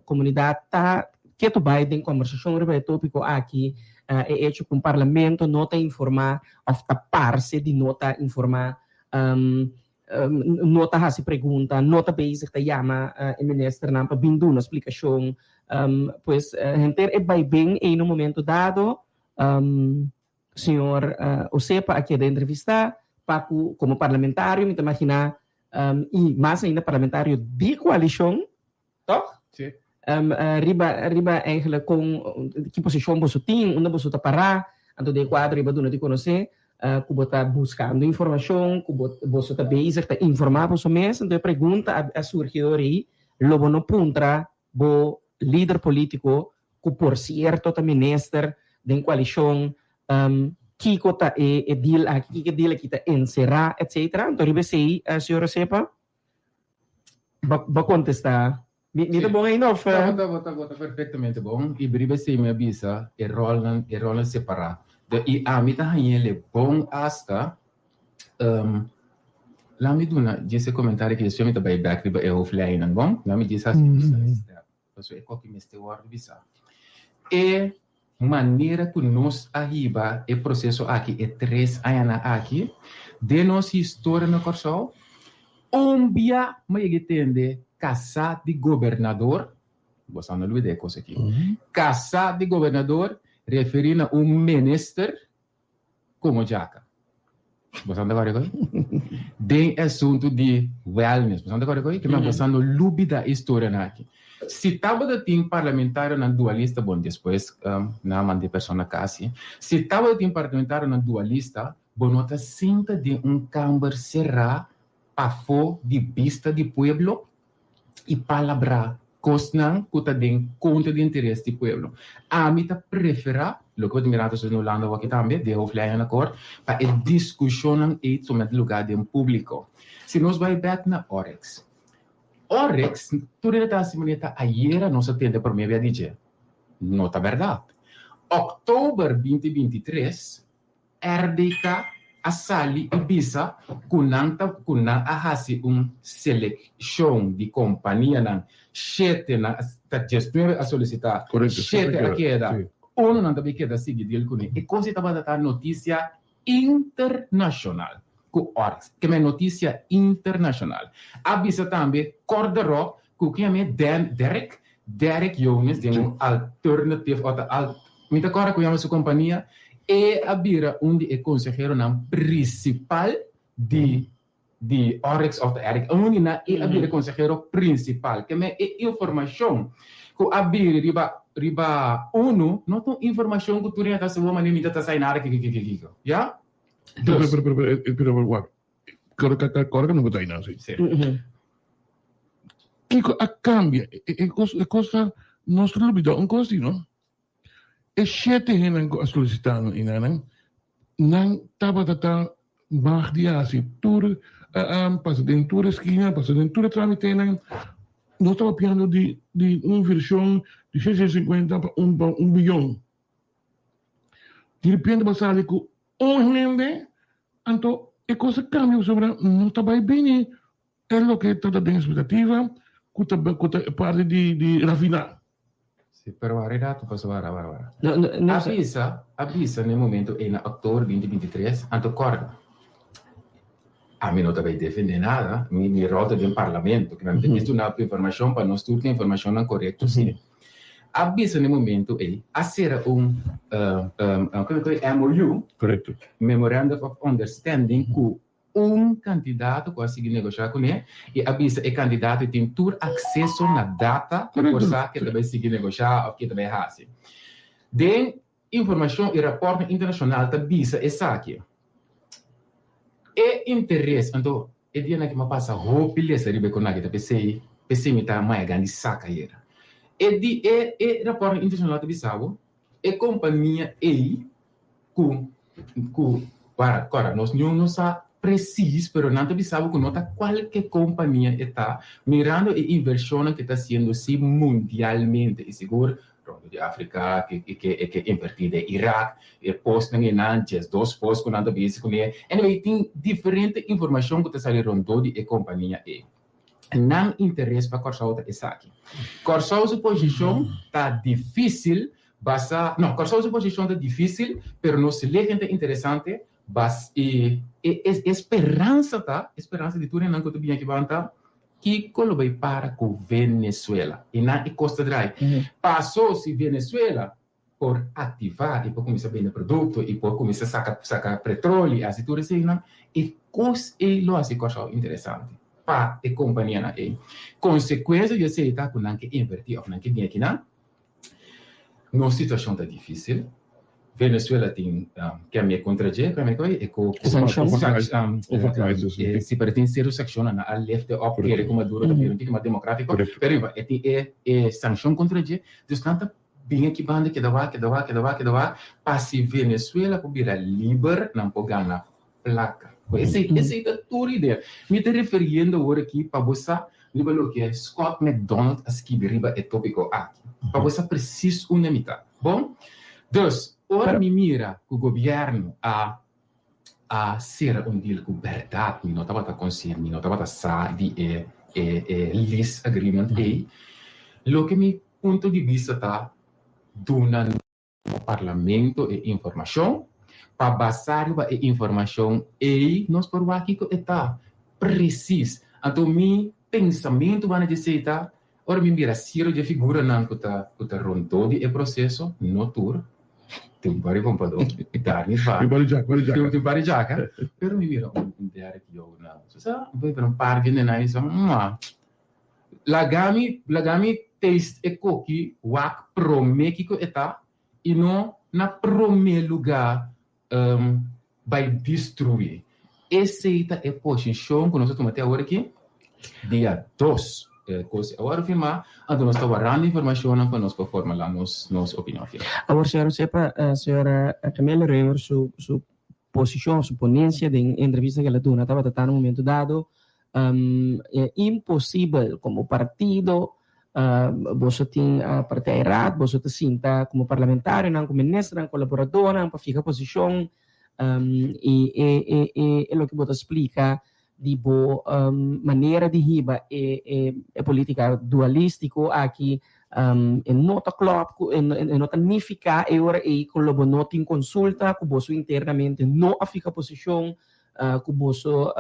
komunidat ta ketu bai den kombersashon riba e topiko aki, e echo ku un parlamento no ta informá òf ta parse di no ta informá no ta hasi pregunta, no ta bezig ta yama e ministernan pa bin duna splikashon. Pues henter e bai bin ei na un momento dado señor Osepa a keda entrevistá pa ku komo parlamentario mi ta maginá i mas ainda parlamentario di koalishon, tòg? Sí. Riba riba eigenlijk kon ki posishon boso tin, unda boso ta pará, anto den e kuadro riba duna di konosé ku bo ta buskando informashon, ku bo boso ta bezig ta informá boso mes, anto e pregunta a a surgi dor ei, lo bo no puntra bo lider polítiko ku por sierto ta minister den koalishon kiko ta e e deal aki, kiko e deal aki ta enserá etcetera, anto riba esei señor Osepa bo bo kontestá. Mi, mi ta bon ainda of? No, bo ta, bo ta perfectamente bon. I riba esei mi a bisa e rolnan, e rolnan separá. De, i ami ta hañ'ele bon asta, um, laat mi duna djis e comentario aki, despues mi ta bai bek riba e hoofdlijnen, bon? Laat mi djis hasi un sidestep, pasobra e koki mester wòrdu bisá. E manera ku nos a hiba e proseso aki e tres añanan aki, den nos historia na Kòrsou, un bia mi a yega tende kasá di gobernador, bo sa no lubidá e kos aki, kasá di gobernador referí na un minister komo djaka. Bo sa ta kòrda koi? Den e asuntu di wellness. Bo sa ta kòrda koi? Ke men bo sa no lubida e historianan aki. Si tabata tin parlamentarionan dualista, bon despues nan a manda e persona kasi. Si tabata tin parlamentarionan dualista, bo no ta sinta den un kamber será pafó di bista di pueblo i palabrá kosnan ku ta den kontra di interes di pueblo. Ami ta preferá, loke bo ta mira antes na Hulanda awor aki tambe, de hoofdlijnen akkoord, pa e diskushonnan ei tuma lugá den públiko. Si nos bai bèk na Oryx. Oryx, tur hende ta hasi manera ta ayera nos a tende promé bia di dje. No ta bèrdat. Òktober 2023, RDK a sali i bisa ku nan ta ku nan a hasi un selekshon di kompanianan, shete nan ta diesnuebe a solisitá, shete a keda, unu nan ta bai keda sigui deal kuné. E kos ei tabata ta notisia internashonal ku Oryx, ke men notisia internashonal. A bisa tambe kòrderòp ku ken mi Dan Derek, Derek Jones den un alternative ota al mi ta kòrda ku yama su kompania, e a bira un di e konseheronan prinsipal di di Oryx òf ta Eric, un di nan e a bira e konsehero prinsipal. Ke men e informashon ku a biri riba riba unu no ta un informashon ku tur hende ta sigur manera mi ta ta sa nada kiko kiko kiko, ya? Pero pero pero pero wak Kòrda ku no bo ta einan si. Kiko a kambia? E kos e kos ta nos ta lubidá un kos di no. E shete hendenan ku a solisitá nan einanan nan tabata ta mag di hasi tur pasa den tur eskina pasa den tur e tramitenan. Nos ta papiando di di un invershon di 650 pa un pa un biyon. Di repente bo a sali ku Un hende, anto e kos a kambia pasobra no ta bai bini e loke ta ta den expectativa ku ta ku ta e parti di di rafiná. Si, pero wara e dato paso wara wara wara. No, no, no, A bisa, a bisa na e momento ei na oktober binti binti tres, anto kòrda, ami no ta bai defendé nada, mi mi ròl ta den parlamento, ke mi ta djis duna informashon pa nos tur tin informashonnan korekto si. A bisa na e momento ei, a sera un MOU, Correcto. Memorandum of Understanding, ku un kandidato ku a sigui negoshá kuné i a bisa e kandidato tin tur akseso na data ku por sa ke ta bai sigui negoshá òf ke ta bai hasi. Den informashon i rapòrtnan internashonal ta bisa esaki. E interes, anto e dianan aki mi a pasa hopi lesa riba e konaki ta p'esei p'esei mi ta maya gan di saka ayera. E di e e rapòrtnan internashonal ta bisa bo e kompania ei ku ku para kòrda nos niun no sa presis pero nan ta bisa bo ku no ta kualke kompania e ta mirando e invershonnan ke ta hasiendo si mundialmente i sigur Rònt di Afrika ke ke e ke invertí den Irak, e posnan einan, 12 pos ku nan ta bisi kuné. Anyway, tin diferente informashon ku ta sali rondó di e kompania ei. Nan interes pa Kòrsou ta esaki. Kòrsou su posishon ta difísil basá, no, Kòrsou su posishon ta difísil, pero nos legen ta interesante bas i e e speransa ta, e speransa di tur hendenan ku ta bini aki ban ta, Kiko lo bai para ku Venezuela? I nan e kos ta drai. Paso si Venezuela por aktivá i por kuminsá bende produkto i por kuminsá saka saka petroli i hasi tur eseinan, e kos ei lo hasi Kòrsou interesante. pa e kompanianan ei. Konsekuensia di esei ta ku nan ke invertí òf nan ke bini akinan. Nos situashon ta difísil. Venezuela tin kemia kontra dje, kemia ku e ku si pero tin sierto sankshonnan nan a lifte op kere ku Maduro ta bira un tiki mas demokratiko pero riba e tin e e sankshon kontra dje dus nan ta bin aki banda keda wak keda wak keda wak keda wak pa si Venezuela por bira liber nan por gana plaka. Ku esei esei ta tur idea. Mi ta referiendo awor aki pa bo sa riba loke Scott McDonald a skibi riba e topiko aki. Pa bo sa presis unda mi ta. Bon? Dus, ora mi mira ku gobièrnu a a sera un deal ku bèrdat mi no tabata konsiente, mi no tabata sa di e e e lease agreement ei, loke mi punto di bista ta duna Parlamento e informashon, pa basá riba e informashon ei nos por wak kiko e ta presis. Anto mi pensamentu banda di esei ta, ora mi mira sierto di e figuranan ku ta ku ta rondó di e proseso, no tur, tin un par di kompadó, dar ni va, tin un par di djaka, pero mi mira un Derek Jouw na, sa, un par di hendenan i sa, mua. Laga mi, laga mi taste e koki wak prome kiko e ta i no na prome luga bai destrui. Esei ta e posishon ku nos a tuma te awor aki, dia dos kos a wòrdu firmá, anto nos ta warando informashonnan pa nos por formulá nos nos opinion final. Awor señor Sepa, señora Camelia Römer su su posishon, su ponensia den e entrevista ku el a duna tabata ta na momento dado E imposibel como partido, boso tin partijraad, boso ta sinta como parlamentarionan, como ministernan, colaboradornan pa fiha posicion y e loke bo ta splica di bo manera di hiba e politica dualistico aki e no ta klop cu e no ta nifica e ora ey cu lo bo no tin consulta cu boso internamente no a fiha posicion. Ku boso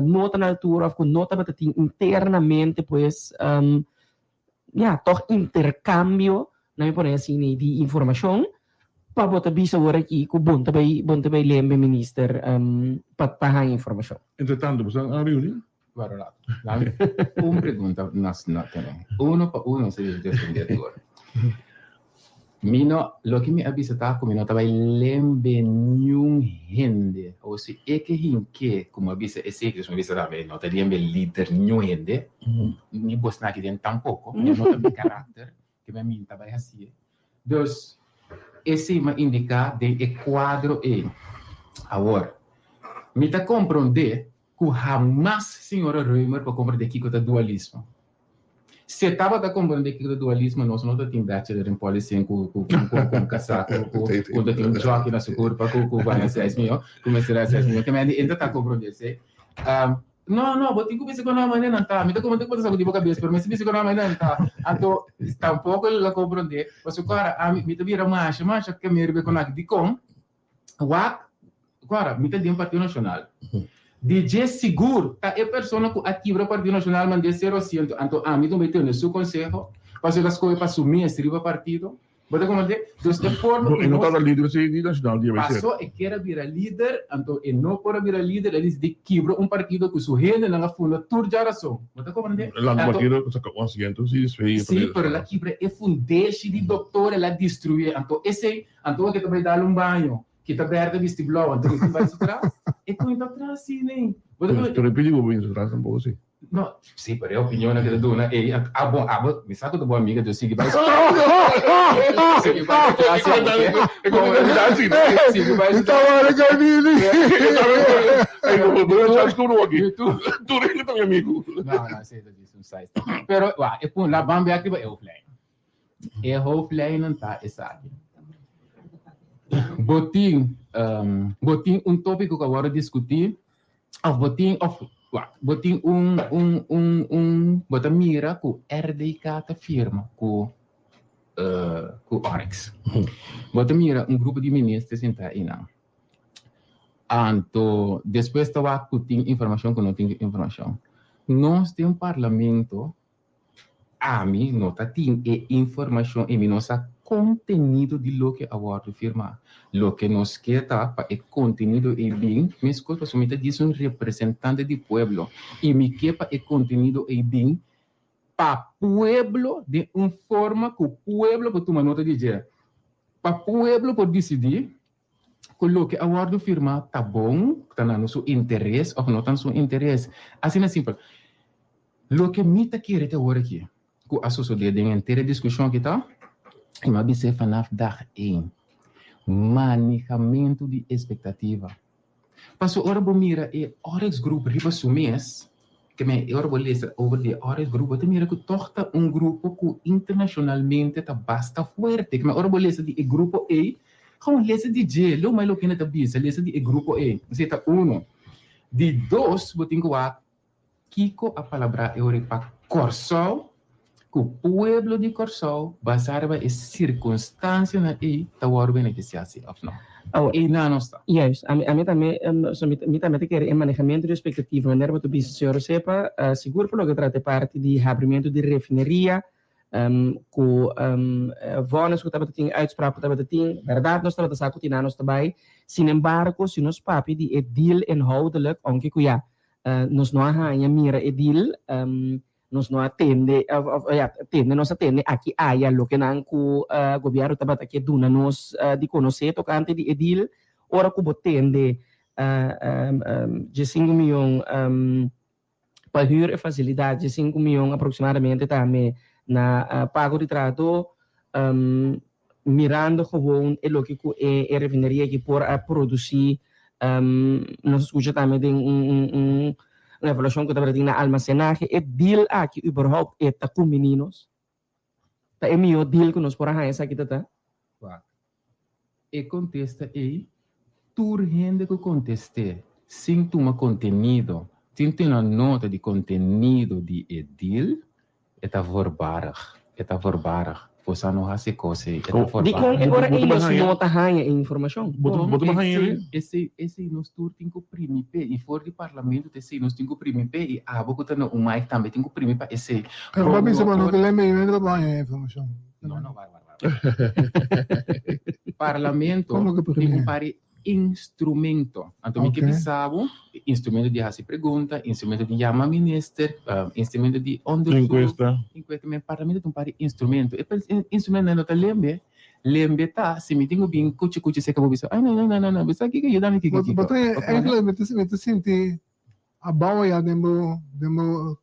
no ta na altura of ku no tabata tin internamente pues ya tòg interkambio nan mi pone asina di informashon pa bo ta bisa awor aki ku bon ta bai bon ta bai lembe minister pa pa haña informashon. Entre tanto boso a reuni? Waro rato. Dame un pregunta nas na tene. Uno pa uno se debe responder tur. Mi no, loke mi a bisa ta ku mi no ta bai lembe niun hende. O si e ke hinke ku mi a bisa esei, dus mi a bisa tambe no ta lembe lider niun hende, ni bosnan aki den tampoko, mi no ta mi karakter ke mi a minta bai hasié. Dus esei mi a indiká den e kuadro ei. Awor, mi ta komprondé ku hamas señora Römer por komprendé kiko ta dualismo. Si e tabata komprendé kiko ta dualismo, nos no ta tin bachelor in policing ku ku ku ku kasá ku ku ku ta tin un jockey na su kurpa ku ku gana seis mion, ku mester a seis mion. Ke mende e no ta komprendé esei. No, no, bo tin ku bisa ku nan manera nan ta. Mi ta komprendé ku bo ta sa ku di bo kabes, pero mester bisa ku nan manera nan ta. Anto tampoko el a komprendé, pasobra ku ora ami mi ta bira masha masha kem'é riba e konaki. Dikon? Wak, Cora, mi ta den Partido Nacional. Di dje sigur ta e persona cu a kibra Partido Nacional mand'é cero asiento, anto ami ta bay tene su conseho, pasobra el a scoge pa su mes riba partido. Bo ta comprende? Dus e forma No, cu e no nos. tabata lider si di Nacional di abc. Paso e kier a bira lider, anto e no por a bira lider, el a dicidi kibra un partido cu su hendenan a funda tur djarason. Bo ta comprende? El a Anto. partido saca un asiento si despues Sí, pero el a kibra e fundeshi di doctor, el a destruye. Anto esey Anto ke ta bai dal un baño, ki ta berde bisti blou, anto mi tin bai su tras? E koin ta tras si nen. Bo ta Pero pero e pidi bo bin su tras tampoco si. No, si, pero e opinionnan ke ta duna ei, a bon, abo, mi sa ku ta bo amiga, yo sigui bai su sigui bai su tras si abo ke. E koin ta tras si. Sigui bai su tras. Ey, bo bo bo chas ku aki. Tur hende ta mi amigu. No, no, esei ta djis un size. Pero, wak, e pun, la ban bek riba e hoofdlijn. E hoofdlijnen ta esaki. Bo tin, bo tin un tópiko ku a wòrdu diskutí òf bo tin òf wak, bo tin un un un un bo ta mira ku RDK ta firma ku ku Oryx. Bo ta mira un grupo di minister sintá einan. Anto despues ta wak ku tin informashon ku no tin informashon. Nos den parlamento Ami no ta tin e informacion y mi no sa kontenido di loke a wòrdu firmá. Loke nos ke ta pa e kontenido ei bin, meskos pasobra mi ta djis un representante di pueblo i mi ke pa e kontenido ei bin pa pueblo den un forma ku pueblo por tuma nota di dje, pa pueblo por disidí ku loke a wòrdu firmá ta bon, ta na su interes òf no ta na su interes. Asina simpel. Loke mi ta kere te awor aki ku a sosodé den henter e diskushon aki ta, i mi a bis'é vanaf dag één, manehamentu di espektativa. Paso ora bo mira e Oryx Group riba su mes, ke men ora bo lesa over di e Oryx Group bo ta mira ku tòg ta un grupo ku internashonalmente ta basta fuerte. Ke men ora bo lesa di e grupo ei, gewoon lesa di dje, lo mai loke hende ta bisa, lesa di e grupo ei. Esei ta uno. Di dos, bo tin ku wak Kiko a palabrá e ora pa Kòrsou ku pueblo di Kòrsou basá riba e sirkunstansianan ei ta wòrdu benefisiá si òf no? Einan nos ta. Juist. Ami ami tambe so mi mi tambe ta kere e manehamentu di espektativa manera bo ta bisa señor Osepa sigur pa loke trata e parti di habrimentu di refineria ku vònes ku tabata tin uitspraak ku tabata tin bèrdat nos tabata sa ku tin anos ta bai sinembargo si nos papia di e deal inhoudelijk ounke ku ya Nos no a haña mira e deal, nos no a tende, of ya, tende nos a tende aki aya loke nan ku gobierno tabata ke duna nos di konosé tokante di e deal. Ora ku bo tende diesinku miyon pa hür e fasilidat, diesinku miyon aproksimadamente tambe na pago di trahadó, mirando gewoon e loke ku e refineria aki por a produsí. Nos a skucha tambe den un evaluashon ku tabata tin na almasenahe. E deal aki überhaupt e ta kumbiní nos? Ta e mihó deal ku nos por a haña esaki ta ta? Wak. E kontesta ei, tur hende ku kontest'é sin tuma kontenido, sin tene nota di kontenido di e deal, E ta voorbarig, e ta voorbarig. Bosa no hasi kos ei, e ta voorbarig. Dikon e ora ei nos no ta haña e informashon? Bo ta haña ei? Esei, esei nos tur tin ku primi p'e. I for di parlamento ta esei nos tin ku primi p'e. I abo ku ta na un mic tambe tin ku primi pa esei. Pero bo a bisa bo no ta lei medio hende pa bo haña e informashon. No, no, wak, wak, wak. Parlamento tin un par di instrumento. Anto mi ke bisa bo, instrumento di hasi pregunta, instrumento di yama minister, instrumento di onderzoek. Encuesta. Encuesta. Men parlamento ta un par di instrumento. E instrumentonan no ta lembe. Lembe ta si mi tin ku bin kuchi kuchi seka bo bisa, ay no no no no, bisa kiko yuda mi kiko kiko. Bo ta eigenlijk mi ta sinti abao ya den bo den bo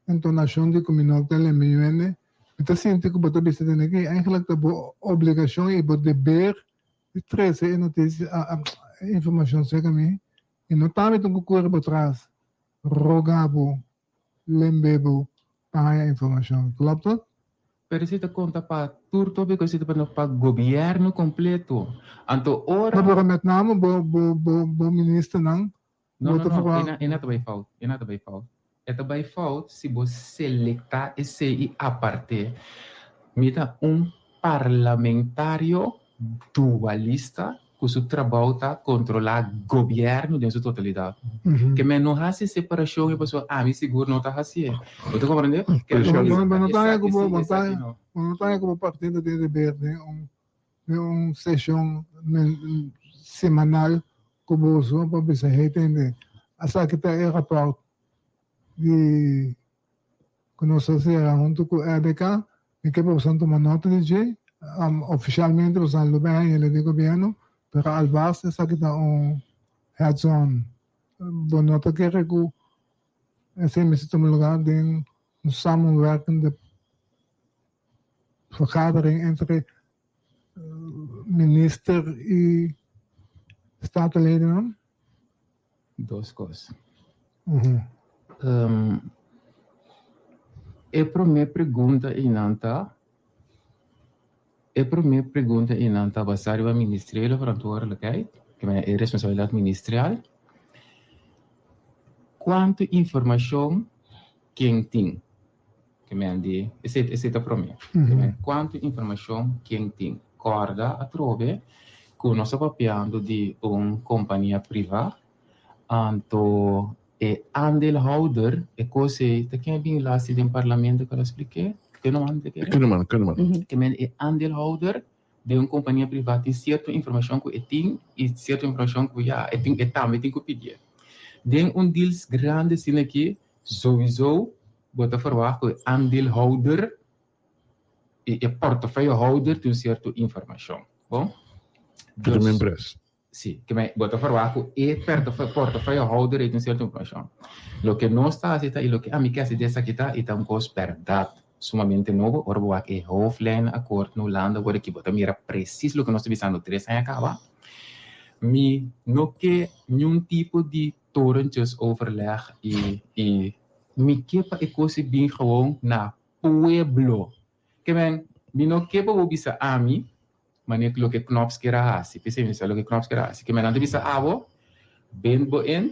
entonacion di ku mi no ta lembe yuende. Mi ta sinti ku bo ta bisa den aki eigenlijk ta bo obligacion i bo deber di trese e notisia, e informashon serka mi, i no ta mi tin ku kore bo tras, roga bo, lembe bo pa haña informashon. Klopt dat? Pero esei ta konta pa tur topiko, esei ta pa pa gobièrnu kompleto. Anto ora. No, pero met name bo bo bo bo ministernan No, bo no, ta no, verwacht. e na ta bai fout, e na ta bai fout. E ta bai fout si bo selektá esei i apart'é. Mi ta un parlamentario dualista ku su trabou ta kontrolá gobièrnu den su totalidat. Ke men no hasi separashon ei pasobra ami sigur no ta hasié. Bo ta komprendé? Ke men Bo bisa bo no ta haña esaki ku bo sí, bo ta esaki no. bo no ta haña ku bo partido tin deber den un den un seshon semanal ku boso pa bisa hey tende asaki ta e rapòrt di ku nos a sera huntu ku RDK mi ke pa boso tuma nota di dje ofishalmente boso lo bai haña di gobièrnu pero alvast esaki ta un heads on bo no ta kere ku esei mester tuma lugar den un samenwerkende vergadering entre minister y statenledennan? Dos kos. E promé pregunta einan ta, e promé pregunta einan ta basá riba ministeriële verantwoordelijkheid, ke men e responsabilidat ministerial. Kuantu informashon ken tin? Ke men di, esei esei ta promé. Ke men kuantu informashon ken tin. Kòrda atrobe ku nos ta papiando di un kompania privá, anto e aandeelhouder, e kos ei ta ken a bin lasi den parlamento ku a splik'é? Kunneman te kere? Kunneman, Kunneman. Ke men e aandeelhouder den un kompania privá tin sierto informashon ku e tin i sierto informashon ku ya e tin e tambe tin ku pidié. Den un deals grandi asina aki souiso bo ta ferwagt ku e aandeelhouder i e portefeuillehouder tin un sierto informashon. Bon? Ku ta men pres. Sí, ke men bo ta ferwagt ku e portefeuillehouder ei tin sierto informashon. Loke nos ta hasi ta i loke ami ke hasi di esaki ta i ta un kos bèrdat sumamente nobo. Ora bo wak e hooflijnenakkoord na Hulanda wor aki bo ta mira presis loke nos ta bisando tres aña kaba. Mi no ke niun tipo di torentjesoverleg i i mi ke pa e kos ei bin gewoon na pueblo. Ke men, mi no ke pa bo bisa ami manera loke Knops kier a hasi. P'esei mi sa loke Knops kier a hasi. Ke men nan ta bisa abo, bend bo in,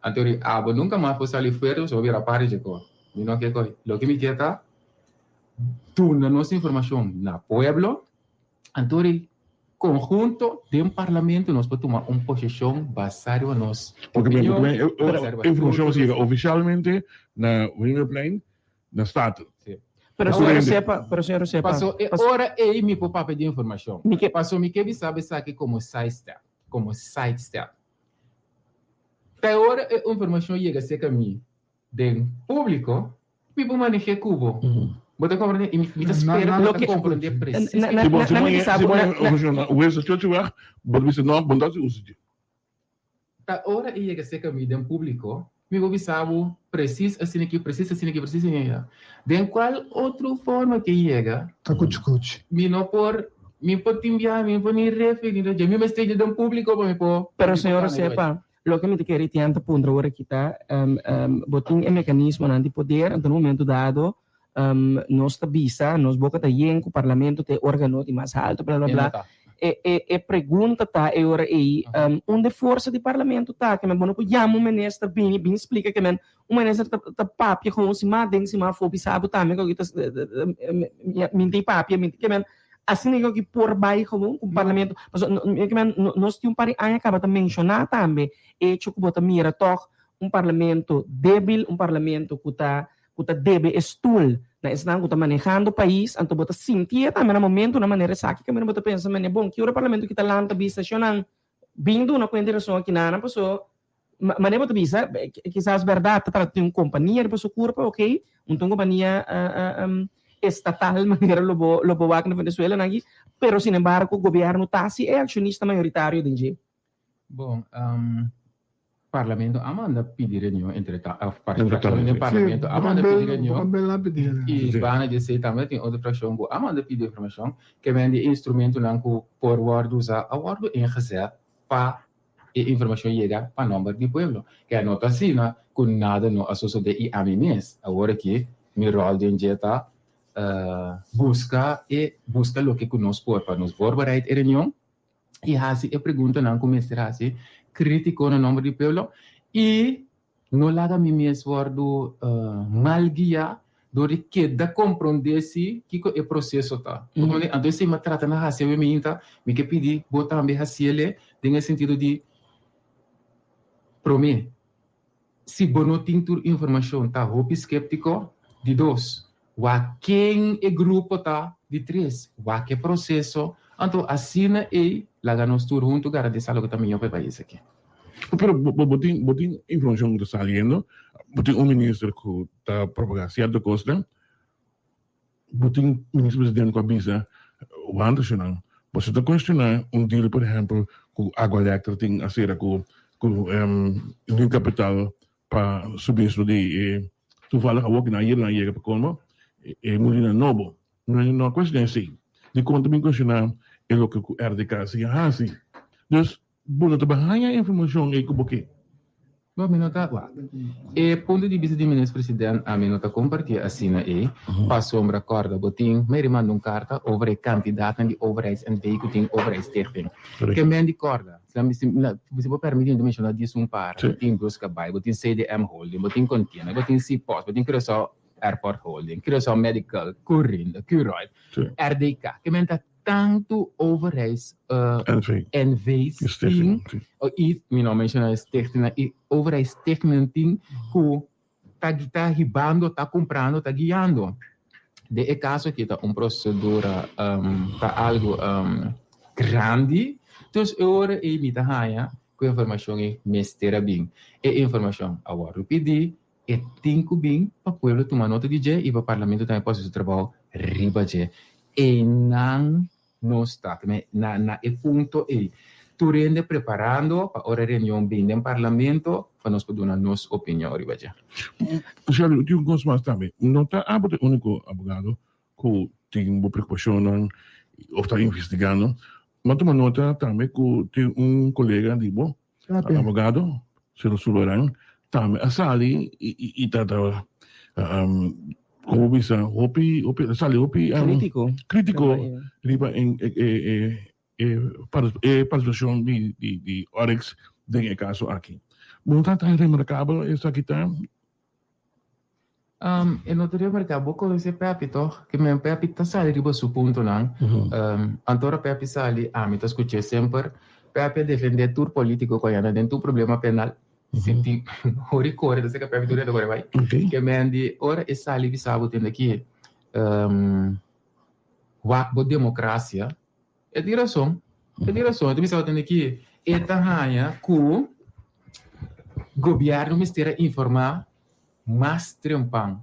anto ri abo nunka mas por sali fuerte pasobra bo bira parti dje kos. Mi no ke kohe. Loke mi ke ta duna nos informashon na pueblo, anto ri konhunto den parlamento nos por tuma un posishon basá riba nos Porque men, opinion, porque men, e, basá riba e informashon tur a yega ofishalmente na Wingerdplein na Staten. Sí. Pero señor sepa, pero señor sepa. Paso e ora ei mi por papia di informacion. Mi ke Paso mi ke bisa bo esaki como side step, como side step. Ta e ora e informacion yega cerca mi den publico, mi por manehe cu bo. Bo ta comprende? Y mi ta spera cu bo ta comprende precies. Na, na, Si bo, si na, bo, na mi si bisa bo bo, na, haña informacion na Winston Churchillweg, bo ta bisa no, bo no ta haci uso dje. Ta ora e yega serka mi den públiko, mi por bisa bo presis asina aki, presis asina aki, presis asina aki. Den kual otro forma ke yega, Ta kuchi kuchi. mi no por, mi por tin biaha, mi no por ni refi, ni dje. Mi mester yega den públiko pa mi por, Pero mi por señor gana riba dje. Sepa, loke mi ta kere tian ta puntra ora aki ta, bo tin e mekanismonan di poder, anto na un momento dado nos ta bisa, nos boka ta yen ku parlamento ta e organo di mas haltu, bla bla bla. E e e pregunta ta e ora ei, unda e forsa di parlamento ta? Ke men bo no por yama un minister bini bin splika ke men un minister ta ta papia gewoon sin mas den sin mas afó bisa bo tambe ku ta mi tin papia mi ke men asina ke por bai gewoon ku parlamento pasobra ke men nos tin un par di aña kaba ta menshoná tambe echo ku bo ta mira tòg un parlamento debil un parlamento ku ta ku ta debe e stul na esnan ku ta manehando pais, anto bo ta sintié tambe na momentunan manera esaki kaminda bo ta pensa mene bon ki ora parlamento kita lanta bisa shonnan bin duna kuenta i rason aki nan paso manera bo ta bisa kisas bèrdat ta trata di un kompania riba su kurpa ok un ta un kompania estatal manera lo bo lo bo wak na Venezuela nan aki pero sinembargo gobièrnu ta si e akshonista mayoritario den dje. Bon, Parlamento a manda pidi reunion entre ta, of fraccion den Parlamento a manda pidi reunion y banda di esey tambe tin otro fraccion cu a manda pidi informacion ke men di e instrumentonan cu por wordo usa a wordo ingezet pa e informacion yega pa nomber di pueblo. Ke no ta asina cu nada no a sosode y ami mes awor aki mi rol den dje ta busca e busca loke cu nos por pa nos voorbereid e reunion i hasi e preguntanan ku mester hasi kritiko na nomber di pueblo i no laga mi mes wòrdu mal guiá dor di keda komprondé si kiko e proseso ta. Anto esei mi a trata na hasi awe minta, mi ke pidi bo tambe hasiele den e sentido di promé si bo no tin tur informashon ta hopi skeptiko, di dos Wak ken e grupo ta, di tres, wak e proseso, anto asina ei laga nos tur huntu garantisa loke ta mihó pa e pais aki. Pero bo tin bo tin informashon ku ta saliendo, bo tin un minister ku ta propagá sierto kosnan, bo tin minister presidente ku a bisa wanta shonnan, boso ta kuestioná un deal por ehèmpel ku Aqualectra tin a sera ku ku New Capital pa suministro di e toevallig awor ku nan a yega nan a yega pa colmo e mulina nobo. No no a cuestiona esey. Dicon ta bin cuestiona e loke cu RDK si a haci. Dus bo no ta bin haya informacion ey cu bo ke. Bo mi no ta wak. E punto di bista di Minister President ami no ta comparti asina ey pasobra corda bo tin Mary manda un carta over e cantidadnan di overheids-NV cu tin overheidsstichting. Ke men di corda. Si bo permiti mi ta menshona dies un par, bo tin Busca Bai, bo tin CDM Holding, bo tin Container, bo tin Cpost, bo tin Curaçao Airport Holding, Curaçao Medical, Curinde, Curoil, RDK. Ke men ta tantu overheids NV's tin, i mi no a menshona e stichtingnan, i overheidsstichtingnan tin ku ta hibando, ta kumprando, ta guiando. Den e kaso aki ta un prosedura ta algu grandi, dus e ora ei mi ta haña ku e informashon ei mester a bin. E informashon a wòrdu pidí, e tin ku bin pa pueblo tuma nota di dje i pa parlamento tambe por hasi su trabou riba dje. Einan nos ta na na e punto ei. Tur hende preparando pa ora e reunion bin den parlamento pa nos por duna nos opinion riba dje. Shelby, tin un kos mas tambe. No ta abo ta e uniko abogado ku tin bo preokupashonnan òf ta investigando. Mi a tuma nota tambe ku tin un kolega di bo, abogado, señor Sulvaran, tambe a sali i ta ta como bisa hopi hopi a sali hopi Crítico. crítico riba en e e e e participacion di di di Oryx den e caso aki. Bo no ta ta remarcabel esaki ta? E no ta remarcabel, bo conoce Pepi toch? Ke men Pepi ta sali riba su puntonan. Anto ora Pepi sali ami ta scuch'e semper. Pepi a defende tur politico cu a yanda den tur problema penal. Sinti ora e kore ta seka Pepi tur hende kore bai. Ke men di ora e sali bisa bo tende aki wak bo demokrasia e tin rason e tin rason e ta bisa bo tende aki e ta haña ku gobièrnu mester a informá mas trempan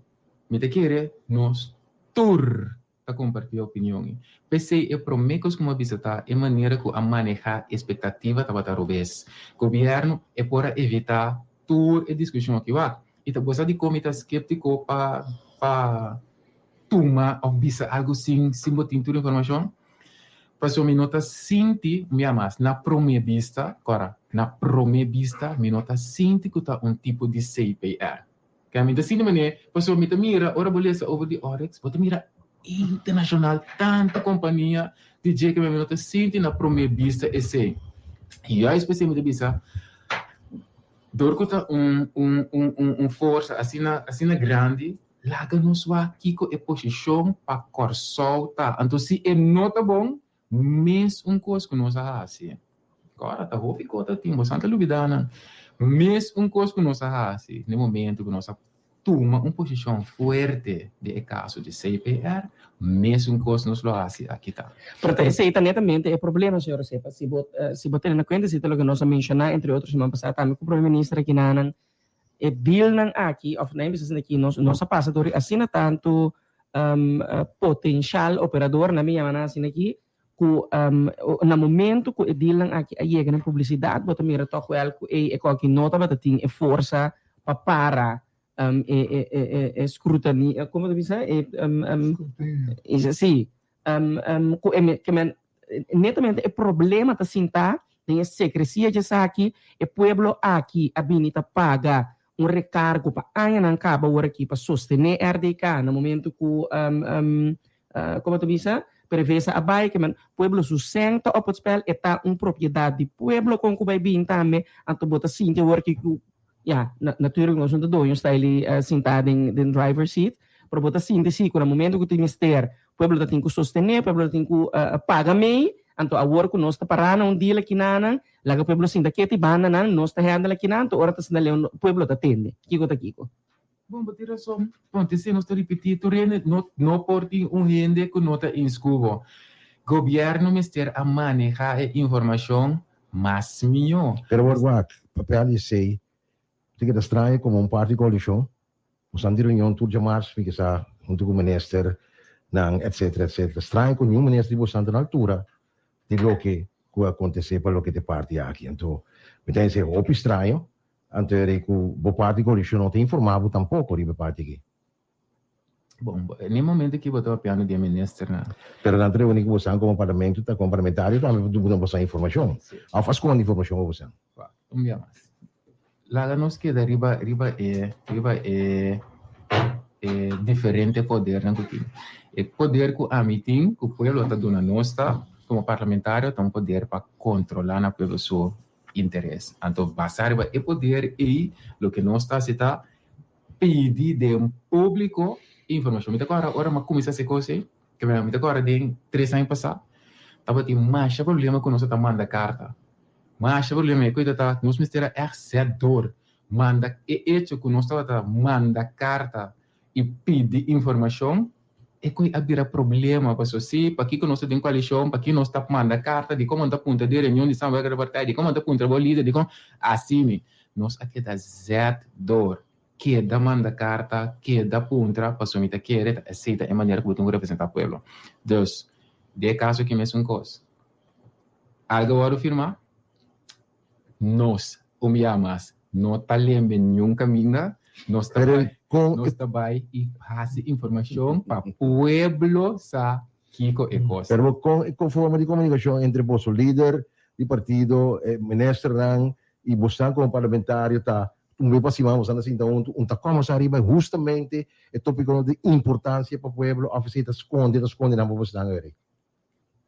mi ta kere nos tur ta kompartí opinion ei. P'esei e promé kos ku mi a bisa ta e manera ku a manehá espektativa tabata robes. Gobièrnu e por a evitá tur e diskushon aki. Wak, i ta gosa dikon mi ta sképtiko pa pa tuma òf bisa algu sin sin bo tin tur informashon? Pasobra mi no ta sinti, un bia mas, na promé bista, kòrda, na promé bista mi no ta sinti ku ta un tipo di CPR. Ke mi ta sinti manera, pasobra mi ta mira ora bo lesa over di Oryx, bo ta mira internashonal tantu kompania di dje ke mi no ta sinti na prome bista esei. Juist p'esei mi ta bisa, dor ku ta un un un un un forsa asina asina grandi, laga nos wak kiko e posishon pa Kòrsou ta. Anto si e no ta bon, Mes un kos ku nos a hasi. Kòrda, ta hopi kos ta tin, boso a ta lubidá nan. Mes un kos ku nos a hasi na e momento ku nos a tuma un posishon fuerte den e kaso di CPR, mes un kos nos lo hasi aki ta. Pero ta esei ta netamente e problema, señor Osepa. Si bo si bo tene na kuenta esei ta loke nos a menshoná entre otro siman pasá tambe ku Prome Minister aki nanan, E dealnan aki, of nan bisa aki, nos nos a pasa dor di asina tantu potenshal operador, nan mi yama nan asina aki, ku na momento ku e dealnan aki a yega na publisidat, bo ta mira tòg wèl ku ey e kòki no tabata tin e forsa pa para e e e e scrutani, komo ta bisa? E si, ku e ke men netamente e problema ta sintá den e sekresia djesaki, e pueblo aki a bini ta paga un rekargo pa añanan kaba awor aki pa sostené RDK na momento ku komo ta bisa PDVSA a bai ke men pueblo su sèn ta op het spel e ta un propiedat di pueblo kon ku bai bin tambe anto bo ta sinti awor aki ku ya natuurlijk nos no ta doño style sintá den den driver seat pero bo ta sinti si ku na momento ku tin mester Pueblo ta tin ku sostené, pueblo ta tin ku paga mei, anto awor ku nos ta pará na un deal akinanan, laga pueblo sinta keti bandanan, nos ta handle akinan, anto ora ta sinta leu pueblo ta tende. Kiko ta kiko? Bon, bo tin rason. Bon, te esei nos ta ripití, tur hende no no por tin un hende ku no ta eens ku bo. Gobièrnu mester a manehá e informashon mas mihó. Pero wor wak, papel di esei ta keda straño komo un parti koalishon. Nos an di reunion tur djamars, mi ke sa, huntu ku minister nan etcetera etcetera. Straño ku niun minister di bosan ta na altura di loke ku a akontesé pa loke ta e parti aki. Anto mi ta hesei hopi straño, anto e rei ku bo parti koalishon no ta informá bo tampoko riba e parti aki. Bon, na e momento aki bo ta papiando di e ministernan. Pero nan ta reuni ku bosan komo parlamento, ta komo parlamentario tambe pa duna bosan informashon. Òf a skonde informashon pa bosan? Un bia mas. Laga nos keda riba riba e riba e e diferente podernan ku tin. E poder ku ami tin, ku pueblo ta duna nos ta, komo parlamentario, ta un poder pa kontrolá na pueblo su interes. Anto basá riba e poder ei, loke nos ta hasi ta pidi den públiko informashon. Mi ta kòrda ora mi a kuminsá hasi e kos ei, ke mi ta kòrda den tres aña pasá, tabatin masha problema ku nos a ta manda karta. Masha problema e koe ta nos mester a ègt sèt dor manda e echo ku nos tabata manda karta i pidi informashon. E koi a bira problema paso si pakiko nos ta den koalishon, paki nos ta manda karta, dikon bo no ta puntra den reunion di samenwerkende partij, dikon bo no ta puntra bo lider, dikon asini. Nos a keda zet door, keda manda karta, keda puntra paso mi ta kere ta esei ta e manera ku bo tin ku representa pueblo. Dus, den e kaso aki mesun kos. Algo a wòrdu firmá, Nos, un bia mas, no ta lembe niun kaminda, nos ta bai, nos ta bai i hasi informashon pa pueblo sa kiko e kos. Pero kon e forma di komunikashon entre boso lider di partido, e ministernan i bosnan komo parlamentario ta un bes pa siman bosan ta sinta huntu un ta kòmbersá riba hustamente e topikonan di importansia pa pueblo òf esei ta skonde ta skonde nan pa bosnan wèri?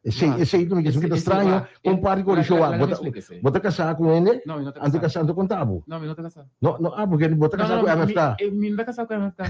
Esei, esei tu mi ke ta straño, kon parti ku show a, bo ta, bo ta kasá ku hende, anto kasá anto konta bo. No, mi no ta kasá. No, no, ah, porque bo ta kasá ku MFK. Mi no ta kasá ku MFK.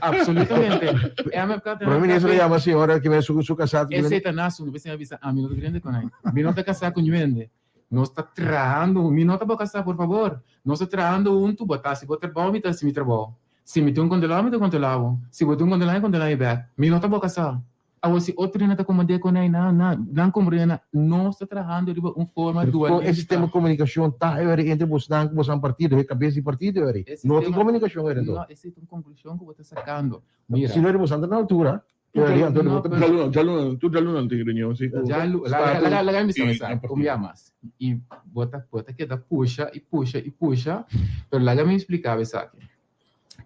Absolutamente. MFK ta Prome ministro yama señora ki men su su kasá. Esei ta nasu, mi a bisa, ah, mi no ta grende kon ai. Mi no ta kasá ku ñuende. Nos ta trahando, mi no ta bo kasá, por fabor. Nos ta trahando huntu, bo ta hasi bo trabou, mi ta hasi mi trabou. Si mi tin un kontrolá, mi ta kontrolá bo. Si bo tin un kontrolá, mi kontrolá mi bèk. Mi no ta bo kasá. Awor si otro hende ta komand'é ku nan, nan, nan, nan komprendé nan, nos ta trahando riba un forma Pero kon e dualista. sistema di komunikashon ta eri entre bosnan ku bosnan partido, e kabes di partido eri? E No tin sistema, komunikashon eri anto? no, esei ta un konklushon ku bo ta sakando. Mira. Si no eri bosan ta na altura, eri anto No, bo ta pero. Djaluna, djaluna, tur djaluna tin reunion si ku Djalu, laga, Staten laga, laga mi bisa i esaki, nan un partido. bia mas. I bo ta, bo ta keda pusha i pusha i pusha, pero laga mi splika bo esaki.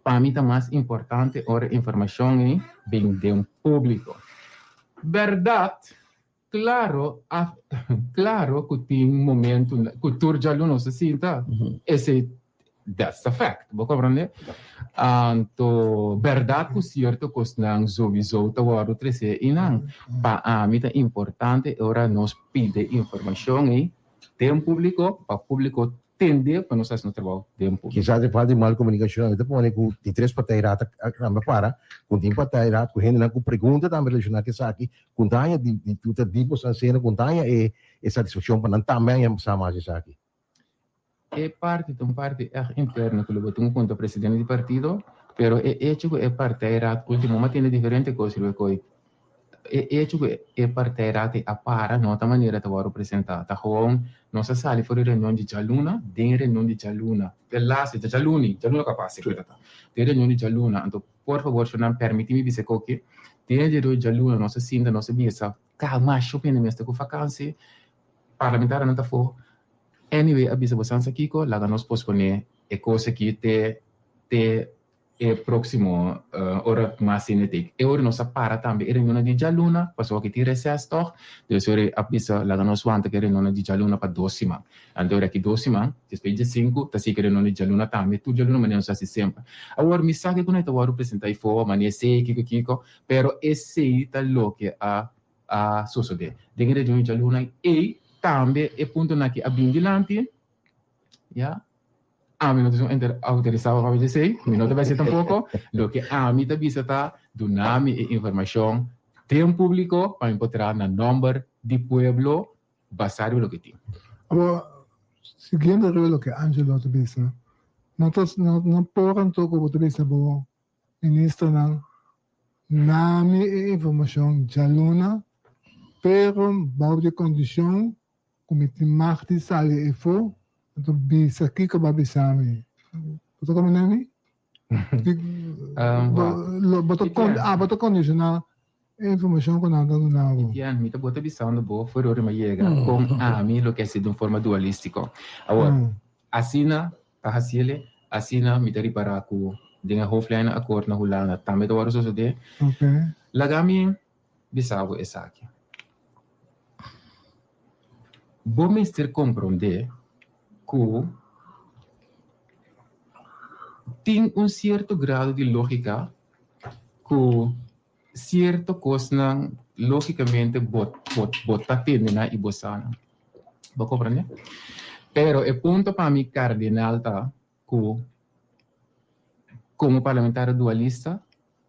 Pa mi ta mas importante ora informacion ei bin den publico. Berdad, claro, a claro cu tin momento cu tur djalu nos ta sinta, esei that's the fact, bo comprende? Anto berdad cu cierto cosnan sowiso ta wordo trece einan. Pa ami ta importante ora nos pide informacion ei den publico pa publico Tende pa nos hasi nos trabou den públiko. Kisas e falta di mal komunikashon a ta pone ku di tres partij raad a kambia para, ku tin partij raad ku hendenan ku pregunta tambe relashoná ku esaki, ku ta haña di di tu ta di boso seno, ku ta haña e e satisfakshon pa nan tambe haña sa mas esaki. E parti ta un parti ègt interno ku lo bo tin ku konta presidente di partido, pero e echo ku e partij raad ultimo a tende diferente kos riba e koi. E hecho ku e partijraad ei a para no ta manera ta wòrdu presentá. Ta gewoon nos a sali for di reunion di djaluna den reunion di djaluna. E laatste dja djaluni, djaluna ku a pasa ku ta ta. Den reunion di djaluna. Anto por fabor shornan permití mi bisa e koki. Den e reunion di djaluna nos a sinta nos a bisa kalma shop hende mester ku vakansi. Parlamentarionan ta afó. Anyway a bisa bosan sa kiko laga nos posponé e kos aki te te E próksimo ora mas hende ta e ora nos a para tambe e reunionnan di djaluna pasobra aki tin reses tòg dus e ora a bisa laga nos wanta ku e reunionnan di djaluna pa dos siman anto ora aki dos siman despues dje sinku ta sigui e reunion di djaluna tambe tur djaluna manera nos a hasi semper awor mi sa ke ku nan ta wòrdu presentá afó manera esei kiko kiko pero esei ta loke a a sosodé den e reunion di djaluna ei tambe e puntonan aki a bin dilanti ya. Ami no ta un autorisado pa bisa esei, mi no ta bai esei tampoco. Loke ami ta bisa ta duna mi e informacion den publico pa mi por traha na nomber di pueblo basa riba loke tin. Awor, siguiendo riba loke Angelo ta bisa, no ta no por anto ku bo ta bisa bo ministernan na mi e informacion djaluna, pero bou di condicion ku mi tin mag di sali efo, anto bisa kiko bo a bisa mi. Bo ta komprende mi? Bo ta ah bo ta kondishoná e informashon ku nan ta duna bo. Etienne, mi ta bo ta bisando bo for ora mi a yega kon ami lo ke hasi di un forma dualístiko. Awor, asina ta hasiel, asina mi ta ripará ku den e hoofdlijnenakkoord na Hulanda tambe ta wòrdu sosodé. Laga mi bisa bo esaki. Bo mester komprondé ku tin un sierto grado di lógika ku sierto kosnan lógikamente bo bo bo ta tende nan i bo sa nan. Bo komprondé? Pero e punto pa mi kardinal ta ku komo parlamentario dualista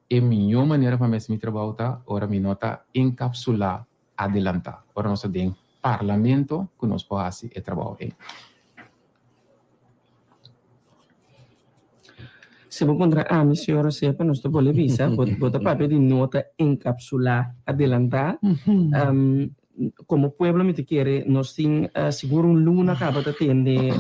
E mihó manera pa mi hasi mi trabou ta ora mi no ta enkapsulá adelantá, ora nos ta den parlamento ku nos por hasi e trabou ei. Si bo puntra ami, señor Osepa, nos ta bolbe bisa, bo bo ta papia di no ta encapsula adelanta. Como pueblo mi ta kere nos tin sigur un luna caba ta tende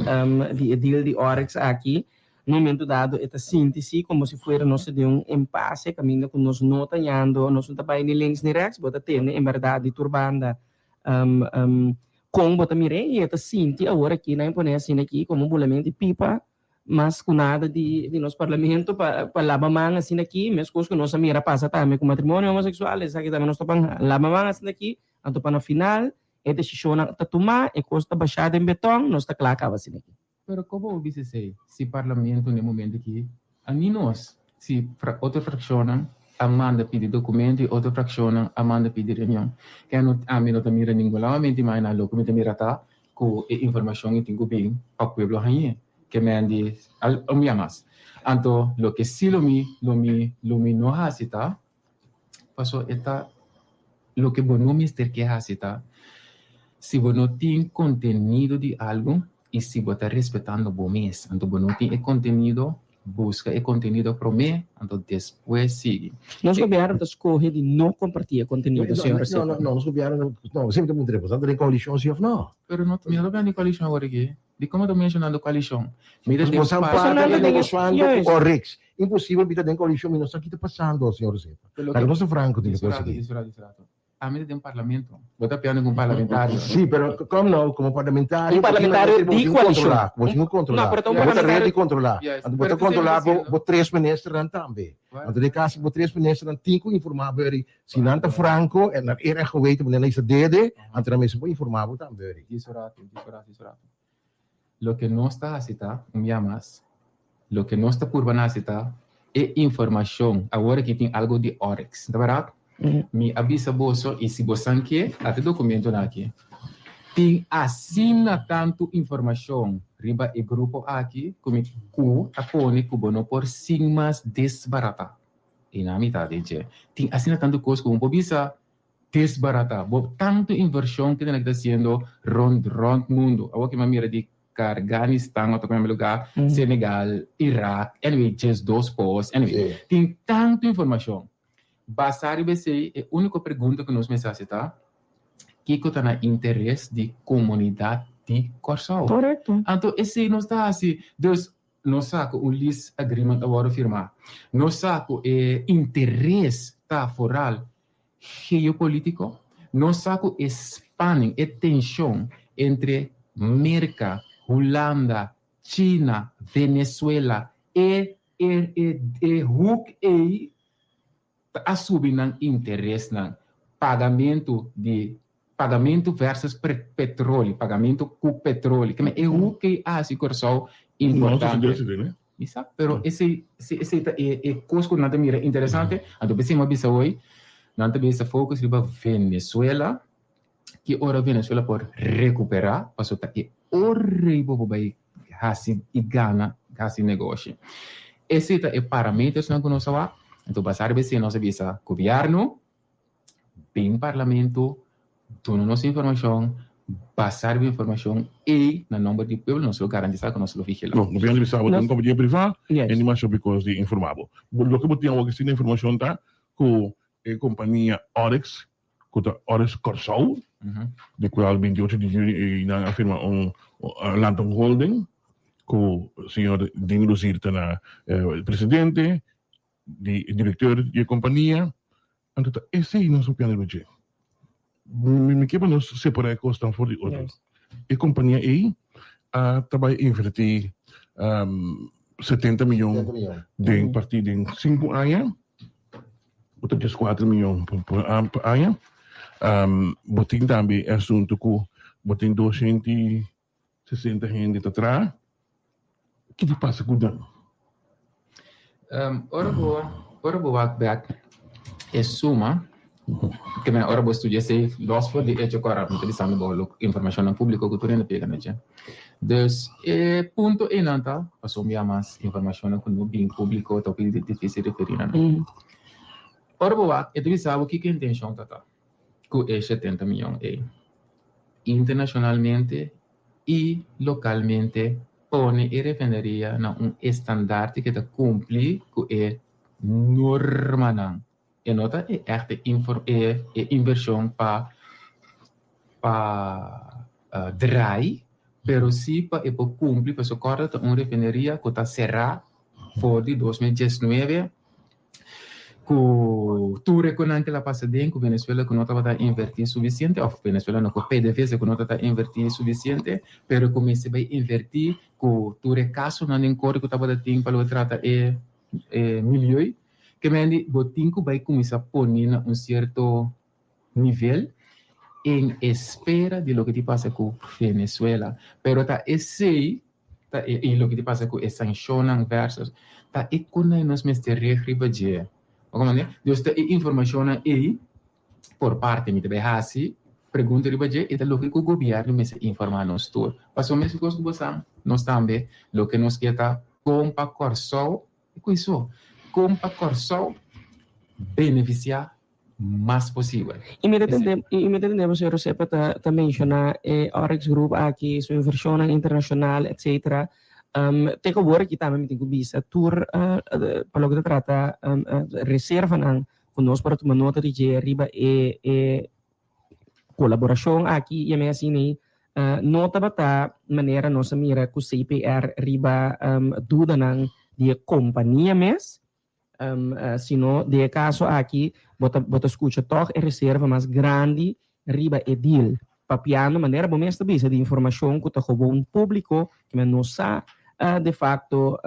di e deal di Oryx aki. Un momento dado e ta sinti si como si fuera nos ta den un impasse caminda cu nos no ta yando, nos no ta bay ni links ni rechts, bo ta tende en berdad di tur banda con bo ta mir'é y e ta sinti awor aki nan pone asina aki como un bulamento di pipa mas ku nada di di nos parlamento pa pa laba man asina aki, meskos ku nos a mira pasa tambe ku matrimonio homoseksual, esaki tambe nos ta ban laba man asina aki, anto pa na final e desishonnan ta tumá, e kos ta bashá den beton, nos ta kla kaba asina aki. Pero komo bo bisa esei si parlamento na e momento aki a ni nos, si otro frakshonnan a manda pidi dokumento i otro frakshonnan a manda pidi reunion? Ke no ami no ta mira ningun lado, mi ta imagina loke mi ta mira ta ku e informashon e tin ku bin pa pueblo hañ'é, ke men di un bia mas. Anto loke si lo mi lo mi lo mi no hasi ta, paso e ta loke bo no mester ke hasi ta, si bo no tin kontenido di algu i si bo ta respetando bo mes, anto bo no tin e kontenido, Buska e kontenido promé, anto despues sigui. Nos gobièrnu ta skohe di no kompartí e kontenido, señor Rosetta. No, no, no, nos gobièrnu no, no, semper ta puntra, boso ta den koalishon si òf no? Pero no, mi no ta hablando di koalishon awor aki. Dikon bo ta menshonando koalishon? Mi ta den Boso parte di negoshuando ku Oryx. Imposibel mi ta den koalishon, mi no sa ki ta pasando, señor Rosetta. Laga nos ta franko den e kos aki. Disurato, disurato. Ami ta den parlamento. Bo ta piando ku un parlamentario. Sí, pero kom nou, komo parlamentario. Un parlamentario di koalishon. Bo tin ku kontrolá. No, pero ta un Bo ta parlamentario. redi kontrolá. Yes, Anto bo pero ta te kontrolá siempre bo, diciendo. bo tres ministernan tambe. Waar? Anto den kaso bo tres ministernan tin ku informá bo eri. Si nan ta franko en nan era geweten manera nan isa dede, anto nan mester por informá bo tambe eri. Dies rato, dies rato, dies rato. Loke nos ta hasi ta, un bia mas, loke nos ta purba na hasi ta e informashon. Awor aki tin algo di Oryx, ta bèrdat? Mi a bisa boso i si bosan ke, ata e dokumentonan aki. Tin asina tantu informashon riba e grupo aki ku mi ku ta pone ku bo no por sin mas desbaratá. I na mitad di dje tin asina tantu kos ku bo por bisa Desbarata bo tanto inversion cu nan ta haciendo rond rond mundo. Awor cu mi a mira di Karganistan otro cu lugar, Senegal, Irak, anyway, just dos pos, anyway. Tin tanto informacion. Basa riba esey, e unico pregunta cu nos mester haci ta, kico ta na interes di comunidad di Corsou? Correcto. Anto esey nos ta haci. Dus Nos sa ku un lease agreement a wòrdu firmá. Nos sa ku e interes ta foral geopolítiko. Nos sa ku e spanning, e tenshon entre Merka, Hulanda, China, Venezuela, e e e e hoek ei ta a subi nan interesnan. Pagamentu di pagamentu versus petroli, pagamentu ku petroli. Keme e hoek a hasi Kòrsou importante. Mi sa, pero esei esei ta e e kos ku nan ta mira interesante. Anto p'esei mi a bisa hoy, nan ta bisa focus riba Venezuela, ki ora Venezuela por rekuperá, pasobra ta e ora ei bo por bai hasi i gana hasi negoshi. Esei ta e parametersnan ku nos a wak. Anto basá riba esei nos a bisa gobièrnu, bin parlamento, duna nos informashon, basá riba informashon ei na nòmber di pueblo nos lo garantisá ku nos lo vigilá. No, gobièrnu bisa bo ta un kompania privá e ni masha bikos di informá bo. Loke bo tin awor ki asina informashon ta ku e kompania Oryx ku ta Oryx Kòrsou, di kual 28 di yüni ei nan a firma un lanta un holding ku señor Dino Luzier ta na presidente, di direkteur di e kompania. Anto ta esei nos a pianda riba dje. Mi mi ke pa nos separá e kosnan for di otro. E kompania ei a ta bai invertí 70 miyon den partí den sinku aña. Bo ta 14 miyon pa aña. Bo tin tambe e asuntu ku bo tin 260 hende ta traha. Ki ta pasa ku nan? Ora bo ora bo wak bek e suma ke men ora bo studia esei los for di echo ku ora mi ta bisando bo lo informashonnan públiko ku tur hende pega na dje. Dus e punto einan ta pasobra mi a mas informashonnan ku no bin públiko ta hopi difísil referí na nan. Ora bo wak e ta bisa bo kiko e intenshon ta ta ku e 70 miyon ei internashonalmente i lokalmente. pone e refineria na un estandarte ku ta kumpli ku e normanan. E no ta e èchte e e invershon pa pa draai, pero sí pa e por kumpli pasobra kòrda ta un refineria ku ta será for di 2019 ku tur e konan ke la pasa den ku Venezuela ku no tabata invertí sufisiente òf Venezuela no ku PDVSA ku no tabata invertí sufisiente pero ku mester bai invertí ku tur e kasonan den korte ku tabata tin pa lo trata e e milieu ke men di bo tin ku bai kuminsá pone na un sierto nivel en espera di loke tin pasa ku Venezuela pero ta esei Ta e i loke ta pasa ku e sanshonnan versus ta e ku nan nos mester reg riba dje. Bo komprende? Dus ta e informashonnan ei por parte mi ta bai hasi pregunta riba dje i ta loke ku gobièrnu mester informá nos tur. Pasobra mes kos ku bo sa nos tambe loke nos ke ta kon pa Kòrsou i ku esou kon pa Kòrsou benefisiá mas posibel. I mi ta tende, i mi ta tende bo señor Josepa ta ta menciona e Oryx Group aki, su inversionnan internacional etcetera. Te ku awor aki tambe mi tin ku bisa tur pa loke ta trata reservanan ku nos por a tuma nota di dje riba e e kolaborashon aki i a mi asina ei no tabata manera nos a mira ku CPR riba dudanan di e kompania mes. Sino den e kaso aki bo ta bo ta skucha tòg e reserva mas grandi riba e deal. Papiando manera bo mes ta bisa di informashon ku ta gewoon públiko, ke men no sa de fakto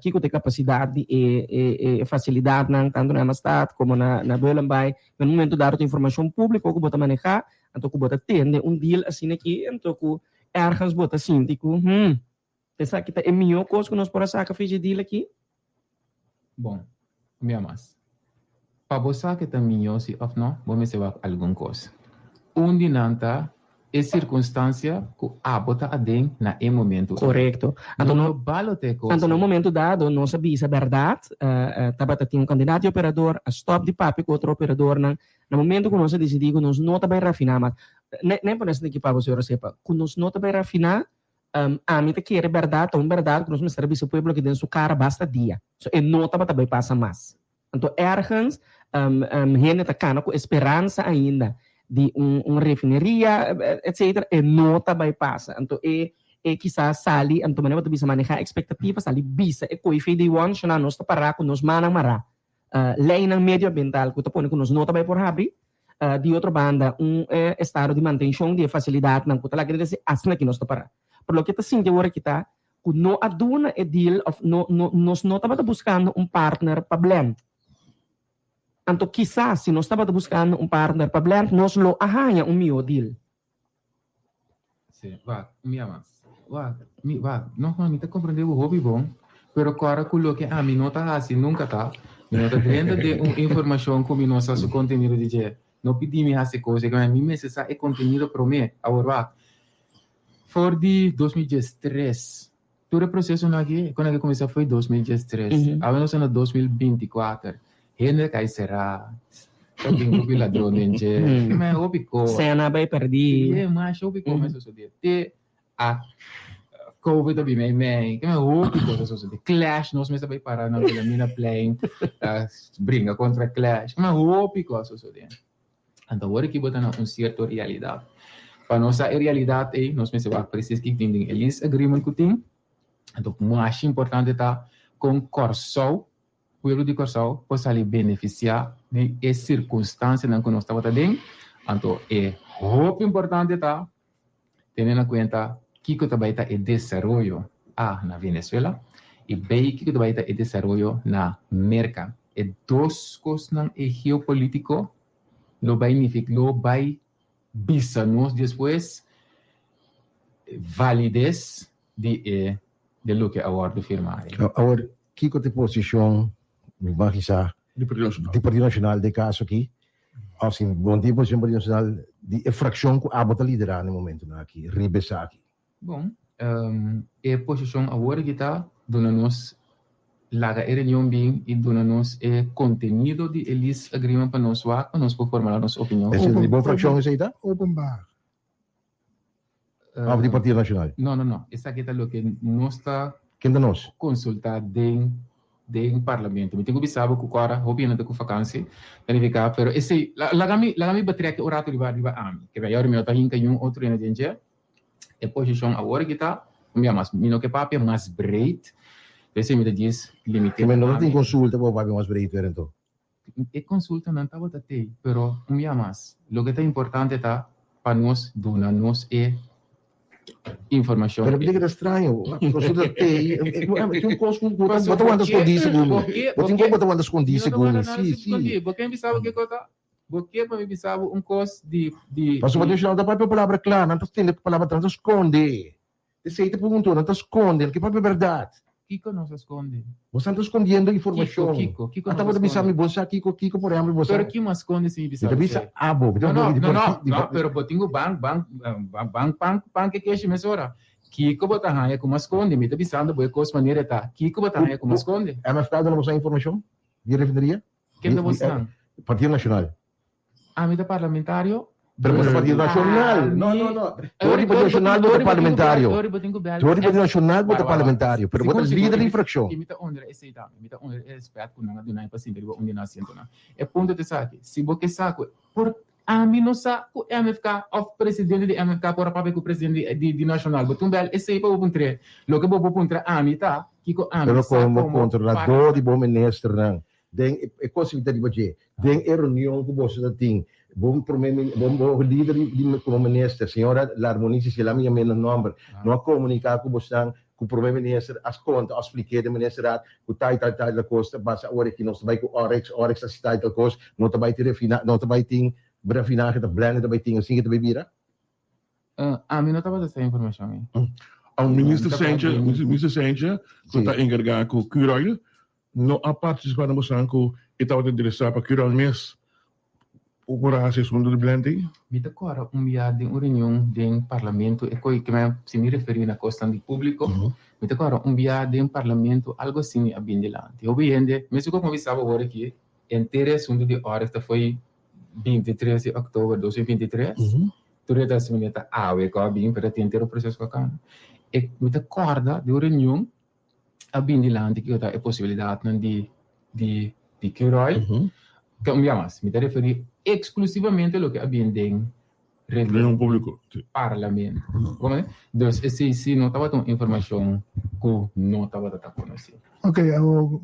kiko ta e kapasidat di e e fasilidatnan tantu na Emmastad komo na na Bullenbaai. Na momento dado ta informashon públiko ku bo ta manehá, anto ku bo ta tende un deal asina aki, anto ku ergens bo ta sinti ku, hmm. Esaki ta e mihó kos ku nos por a saka for dje deal aki? Bon, un bia mas. Pa bo sa ke ta mihó si òf nò, bo mester wak algun kos. Un di nan ta e sirkunstansia ku abo ta aden na e momentu ei. Korekto. Anto No lo balote e kos Anto na un ei. momentu dado nos a bisa bèrdat, tabata tin un kandidat di operador, a stòp di papia ku otro operadornan. Na momentu ku nos a disidí ku nos no ta bai rafiná mas, ne pone esaki pa bo señor Osepa, ku nos no ta bai rafiná, Ami ta kere bèrdat, ta un bèrdat ku nos mester a bisa pueblo aki den su kara basta dia. So e no tabata bai pasa mas. Anto ergens hende ta kana ku e speransa ainda di un un refineria etcetera, e no ta bai pasa. Anto e e kisas sali, anto manera bo ta bisa manehá ekspektativa, sali bisa e koe fe di won, shona nos ta pará ku nos mannan mará. Leinan medioambiental ku ta pone ku nos no ta bai por habri, Di otro banda, un estado di mantenshon di e fasilidatnan ku ta laga di asina ki nos ta pará. Pero loke ta sinti awor aki ta ku no a duna e deal òf no no nos no tabata buskando un partner pa blend. Anto kisas si nos tabata buskando un partner pa blend nos lo a haña un mihó deal. Sí, wak, un bia mas. Wak, mi, wak, no, no, mi ta comprende bo hopi bon, pero kòrda ku loke ami no ta hasi nunka ta, mi no ta drenta den un informashon ku mi no sa su kontenido di dje. No pidi mi hasi kos, e mi mester sa e kontenido promé. Awor wak, for di 2013, tur e prosesonan aki, kon a kuminsá foi 2013, awe nos ta na 2024, hende a kai será, ta bin hopi ladron den dje, men hopi kos. Sena bai pèrdí. Sí, masha hopi kos a sosodé. Te a Covid a bin mei mei, men hopi kos a sosodé. Clash, nos mester bai para na Wilhelminaplein, bringa kontra Clash, men hopi kos a sosodé. Anto awor aki bo ta na un sierto realidat. Pa nos sa e realidat ei, nos mester wak presis kiko tin den e lease agreement ku tin. Anto masha importante ta kon Kòrsou, pueblo di Kòrsou por sali benefisiá di e sirkunstansianan ku nos tabata den. Anto e hopi importante ta tene na kuenta kiko ta bai ta e desaroyo A na Venezuela i B kiko ta bai ta e desaroyo na Merka. E dos kosnan e geopolitiko lo bai nifik lo bai bisa nos despues valides di e di loke a wòrdu firmá ei. Awor kiko ta e posishon mi ban kisa Di Partido Nacional. Di Partido Nacional den caso aki, of si bo no tin posicion Partido Nacional, di e fraccion cu abo ta lidera na e momentonan aki riba esaki. Bon, e posicion awor aki ta duna nos laga e reunion bin y duna nos e contenido di e lease agreement pa nos wak pa nos por formula nos opinion. Esei ta di bo fraccion esei ta? Openbaar. Of di Partido Nacional? No, no, no. Esaki ta loke nos ta Ken ta nos? consulta den den Parlamento. Mi tin cu bisa bo cu cora hopi hende ta cu vakantie, ta nifica, pero esey, laga mi, laga mi betrek un rato riba riba ami. Ke bay ora mi no ta hinca niun otro hende den dje. E posicion awor aki ta, mi a mas, mi no ke papia mas breed, p'esey mi ta djis limite Mi no ta ami. tin consulta pa bo papia mas breed weer anto. E consultanan tabata tey, pero un bia mas, loke ta importante ta pa nos duna nos e informacion. Pero ta straño, consulta tey, tin un cos cu bo ta wanta scondi segun mi. Bo tin cos bo ta wanta scondi segun mi, si, si. Bo ke bisa bo kico ta? Bo ke pa mi bisa bo un cos di, di. Pasobra nan ta papia palabra cla, nan ta tende palabra, nan ta sconde. Esei ta pregunto, nan ta skonde, ke papia bèrdat? Kiko nos a skonde? Bosan ta skondiendo informashon. Kiko, kiko, kiko Ata nos bo a ta bisa skonde? mi, bo sa kiko, kiko por ehèmpel bo sa. Pero kimo a skonde si mi bisa Mi ta bo bisa esei? abo. Mi ta No, no, di no, no, di no, pero bo tin ku ban, ban, ban, ban pan, pan ke keshi mesora. Kiko bo ta haña ku mi a skonde? Mi ta bisando bo e kos manera e ta. Kiko bo ta haña ku mi a skonde? MFK duna boso informashon di refineria? Ken ta bosan? Partido Nacional. Ami ta parlamentario. Pero bo ta Partido Nacional. No, no, no. Door di Partido Nacional bo ta parlamentario. Door di Partido Nacional bo ta parlamentario. Pero bo ta lider di fraccion. I mi ta honra esei tambe. Mi ta honra e respet ku nan a duna mi pa sinta riba un di nan asientonan. E punto ta esaki, si bo ke sa ku por ami no sa ku MFK of presidente di MFK por a papia ku presidente di di Nacional. Bo tin bel esei pa bo puntr'é. Loke bo por puntra ami ta kiko ami Pero sa komo komo kontrolador di bo ministernan Den e kos mi ta riba dje, den e reunion ku boso ta tin, bo prome mi, bo bo lider di di komo minister, señora Larmonisi, si el a mi yam'é na nòmber, no a komuniká ku bosnan ku prome minister a konta òf splik'é den ministerat ku tal tal tal tal kos ta pasa ora ki nos ta bai ku Oryx, Oryx ta hasi tal tal kos, no ta bai tin refina, no ta bai tin refinahe, ta blende ta bai tin, asin ke ta bai bira. Ami no tabata sa informacion ei. Aun minister Sentje, minister Sentje ku ta enkargá ku Curoil no a partisipá na bosan ku e tabata interesá pa Curoil mes por a hasi asuntu di blend ei? Mi ta kòrda un bia den un reunion den parlamento e koi ke si mi referí na kosnan di públiko, mi ta kòrda un bia den parlamento algu asina a bin dilanti. Hopi hende, mesun ku mi bisa bo awor aki, henter e asuntu di Oryx ta foi 23 di òktober 2023. Tur e ta asumí ta awe ku a bin, pero tin henter un proseso ku a kaba. E mi ta kòrda di un reunion a bin dilanti kiko ta e posibilidatnan di di di Curoil. Ke un bia mas, mi ta referí eksklusivamente loke a bin den Reunion públiko. Parlamento. Komprende? Dus esei si no tabata un informashon ku no tabata ta konosí. Ok, awor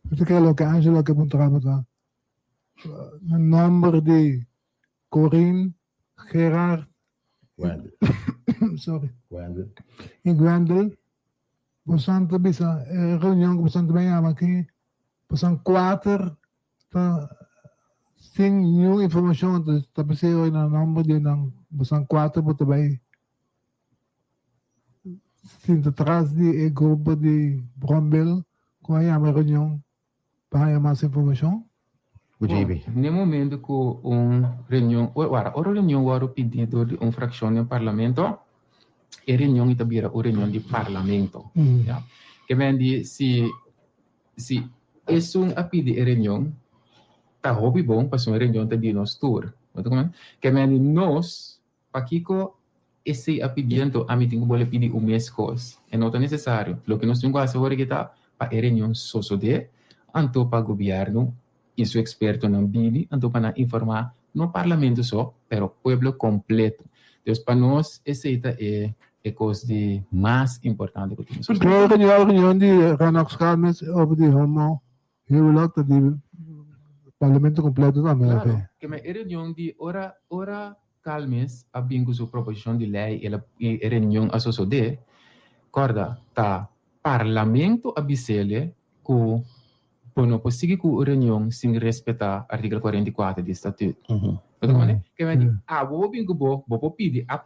mi ta kere loke Angelo ke puntra bo ta na nòmber di Corine, Gerard, Wendel. Sorry. Wendel. Y Gwendel, bosan ta bisa e reunion ku bosan ta bin yama aki, bosan kuater ta sin niun informashon, ta bisa hoy na nomber di nan, bosan kuater bo ta bai sinta tras di e grupo di Brombil ku a yama e reunion. Pa haña mas informashon. Ku JB. N'e momento ku un reunion, ora ora un reunion wòrdu pidí dor di un frakshon den parlamento, e reunion ei ta bira un reunion di parlamento. Ya. Ke men di si si esun a pidi e reunion, ta hopi bon pasobra e reunion ta di nos tur. Bo ta komprende? Ke men di nos Pakiko esei a pidi anto ami tin ku bole pidi un mes kos? E no ta nesesario. Loke nos tin ku hasi awor aki ta pa e reunion sosodé, anto pa gobièrnu i su ekspertonan bini, anto pa nan informá no parlamento so, pero pueblo kompleto. Dus pa nos esei ta e e kos di mas importante ku tin sosodé. Pero e reunion di Ranox Calmes over di homo huwelijk ta di parlamento kompleto tambe. Klaro, ke men e reunion di ora ora Calmes a bin ku su proposishon di lei el a i e reunion a sosodé, kòrda ta Parlamento a bis'ele ku bo no por sigui ku un reunion sin respetá artíkulo 44 di Statüt. Bo ta komprendé? Ke men di abo bo bin ku bo, bo por pidi a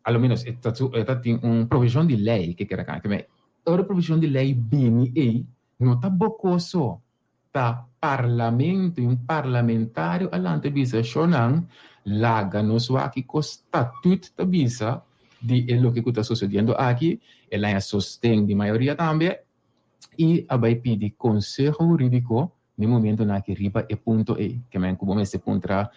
a lo menos e ta su e ta tin un proposishon di lei ke keda kaba. Ke men ora proposishon di lei bini ei no ta bo kos so. Ta parlamento y un parlamentario a lanta bisa shornan laga nos wak kico statut ta bisa di e loke cu ta sucediendo aki, el a haña sosten di mayoria tambe y a bay pidi conseho huridico den e momentonan aki riba e punto ey. Ke men cu bo mester puntra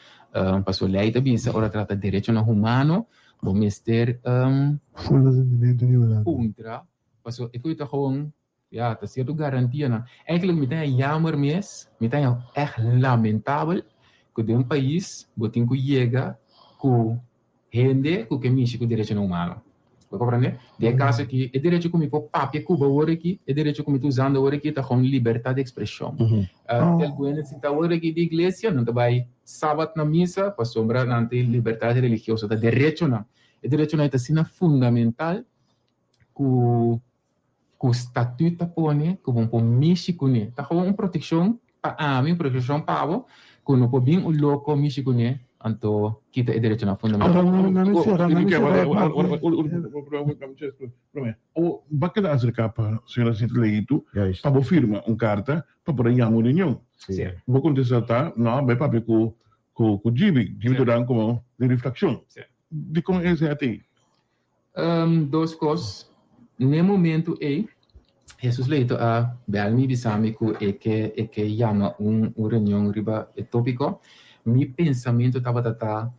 pasobra ley ta bisa ora trata derechonan humano. Bo mester um, Full sentimiento di Hulanda. puntra, paso e koe ta gewoon, ja, ta cierto garantianan. Eigenlijk mi ta jammer mes, mi ta echt lamentabel ku den un pais bo tin ku yega ku hende ku ke mishi ku derechonan humano. Bo comprende? Den e caso aki, e derecho ku mi por papia ku bo awor aki, e derecho ku mi ta usando awor aki ta gewoon libertad di expresion. Tel ku hende sinta awor aki di iglesia, nan ta bai sabat na misa pasobra nan tin libertad religioso. Ta derechonan. E derechonan ei ta asina fundamental ku ku statuut ta pone ku bo por mishi kuné. Ta gewoon un protekshon pa ami, un protekshon pa bo, ku no por bin un loko mishi kuné, anto kita e derechonan fundamental. Bo a keda aserká pa señora Zita Leito pa bo firma un karta pa por a yama un reunion. Bo kontesta ta, no, bai papia ku ku Gibi, Gibi Duran komo den refrakshon. Dikon esei a tei? Dos kos, N'e momentu ei, Hesus Leito a bèl mi bisa mi ku e ke e ke yama un un reunion riba e tópiko. Mi pensamentu tabata ta,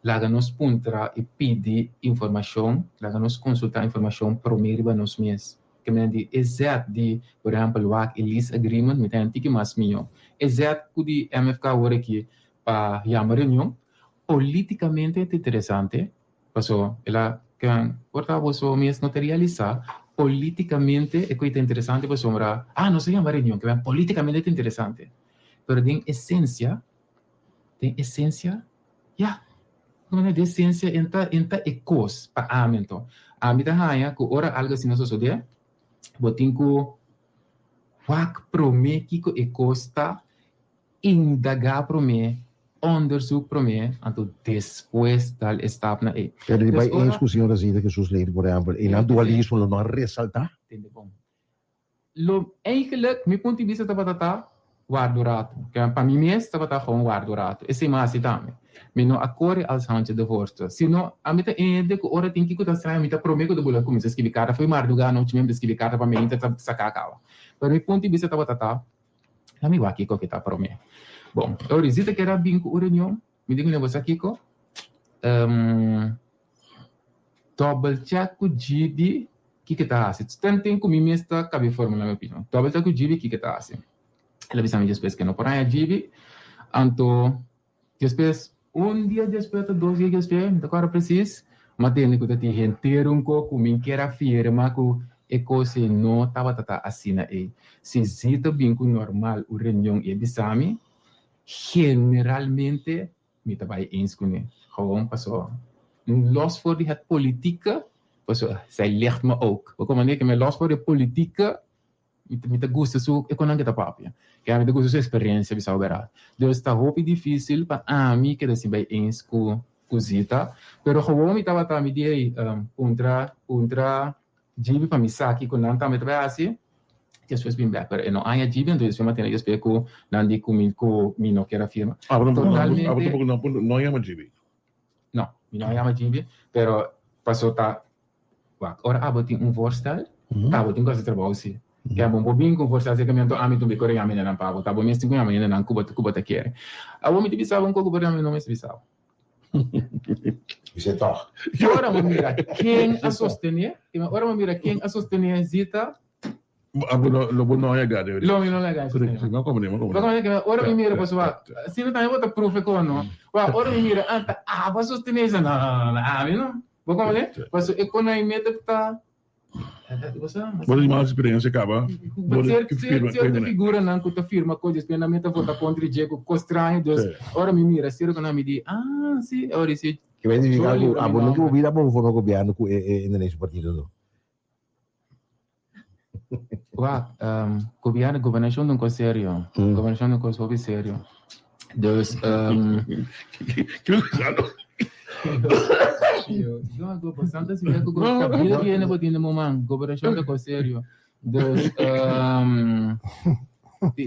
laga nos puntra i pidi informashon, laga nos konsultá informashon promé riba nos mes. Ke men di e zèt di, por ehèmpel, wak e lease agreement, mi ta henti ki mas mihó. E zèt ku di MFK awor aki pa yama reunion, polítikamente ta interesante, Paso el a ken por ta boso mes no ta realisa politicamente e koe ta interesante pasobra ah nos a yama reunion ke politicamente ta interesante pero den esencia den esencia ya den esencia en ta en ta e kos pa ami anto ami ta haña ku ora algo asina sosode bo tin ku wak prome kiko e kos ta Indagá promé, onderzoek promé, anto despues dal e stapnan ei. Pero di Dus bai ora. eens ku señor Azita Jesus Leito, por ehèmpel, e nan dualismo lo no a resaltá? Tende bon. Lo, eigenlijk, mi punto di bista tabata ta warda un ratu. Ke pa mi mes tabata gewoon warda un ratu. Esei mi a hasi tambe. Mi no a kore als handje de voorste. Sino, ami ta hende ku ora tin kiko ta straño, mi ta promé ku ta bula kuminsá skibi karta. Fo'i mardugá anochi mi a skibi karta pa mi ainda ta saká kaba. Pero mi punto di bista tabata ta. La mi wak kiko ki ta promé. Bon, e ora Zita kier a bin ku un reunion, mi di kuné, Bo sa kiko? Double check ku Gibi kiko e ta hasi. Ten ten ku mi mes ta kabe formulá mi opinion. Double check ku Gibi kiko e ta hasi. El a bisa mi despues ke no por haña Gibi, anto Despues, un dia despues ta dos dia despues, mi ta kòrda presis, m'a tende ku ta tin henter un ko ku mi kier a firma ku e kos ei no tabata ta asina ei. Si Zita bin ku normal un reunion i e bisa mi, generalmente mi ta bai eens kuné. Gewoon pasobra los for di het politieke, pasobra zij licht me ook. Bo komprende? Ke mi los for di e politieke Mi ta gusta su e konan ke ta papia. Ke ami ta gusta su eksperensia bisa bo bèrdat. Dus ta hopi difísil pa ami keda sin bai eens ku ku Zita. Pero gewoon mi tabata mi di ey puntra puntra Djibi pa mi sa kiko nan tambe ta bai hasi. Despues bin bèk. Pero e no haña Djibi anto despues mi a tene despues ku nan di ku mi ku mi no kier a firma. Abo tampoco Totalmente. abo tampoco no no yama Djibi. No, mi no yama Djibi, pero paso ta Wak, ora abo tin un voorstel, ta abo tin ku hasi trabou si. Ke abo por bin ku un voorstel aserka mi, anto ami tumbe kore yama hendenan pa abo. Ta abo mes tin ku yama hendenan ku bo ku bo ta kere. Abo mi ta bisa bo un koko, pero ami no mester bisa bo. Bis'é tòg. Ora bo mira ken a sostené, ora bo mira ken a sostené Zita, Abo no, lo bo no yaga de Lo mi no yaga ese tema. No como no como. Como que ora mi mira pues wa, si no también bota proof ko no. Wa ora mi mira anta ah ba sostener esa no no no a mi no. Bo como que pues e kono ai meta ta Bo di mal experiencia caba. Bo cierta figura nan ku ta firma ko después nan meta vota contra je ku ko straño dus ora mi mira cierto ku nan mi di ah si ora si. Ke bai significa ku abo no ke bo bira bo forma gobierno ku e Indonesio partido no. Wak, um, gobierno, gobernacion ta un cos serio. Mm. Gobernacion ta un cos hopi serio. Dus, um, Yo, go, bastante si ku go, vida viene bo tiene mo man, gobernacion ta cos serio. Dus, um,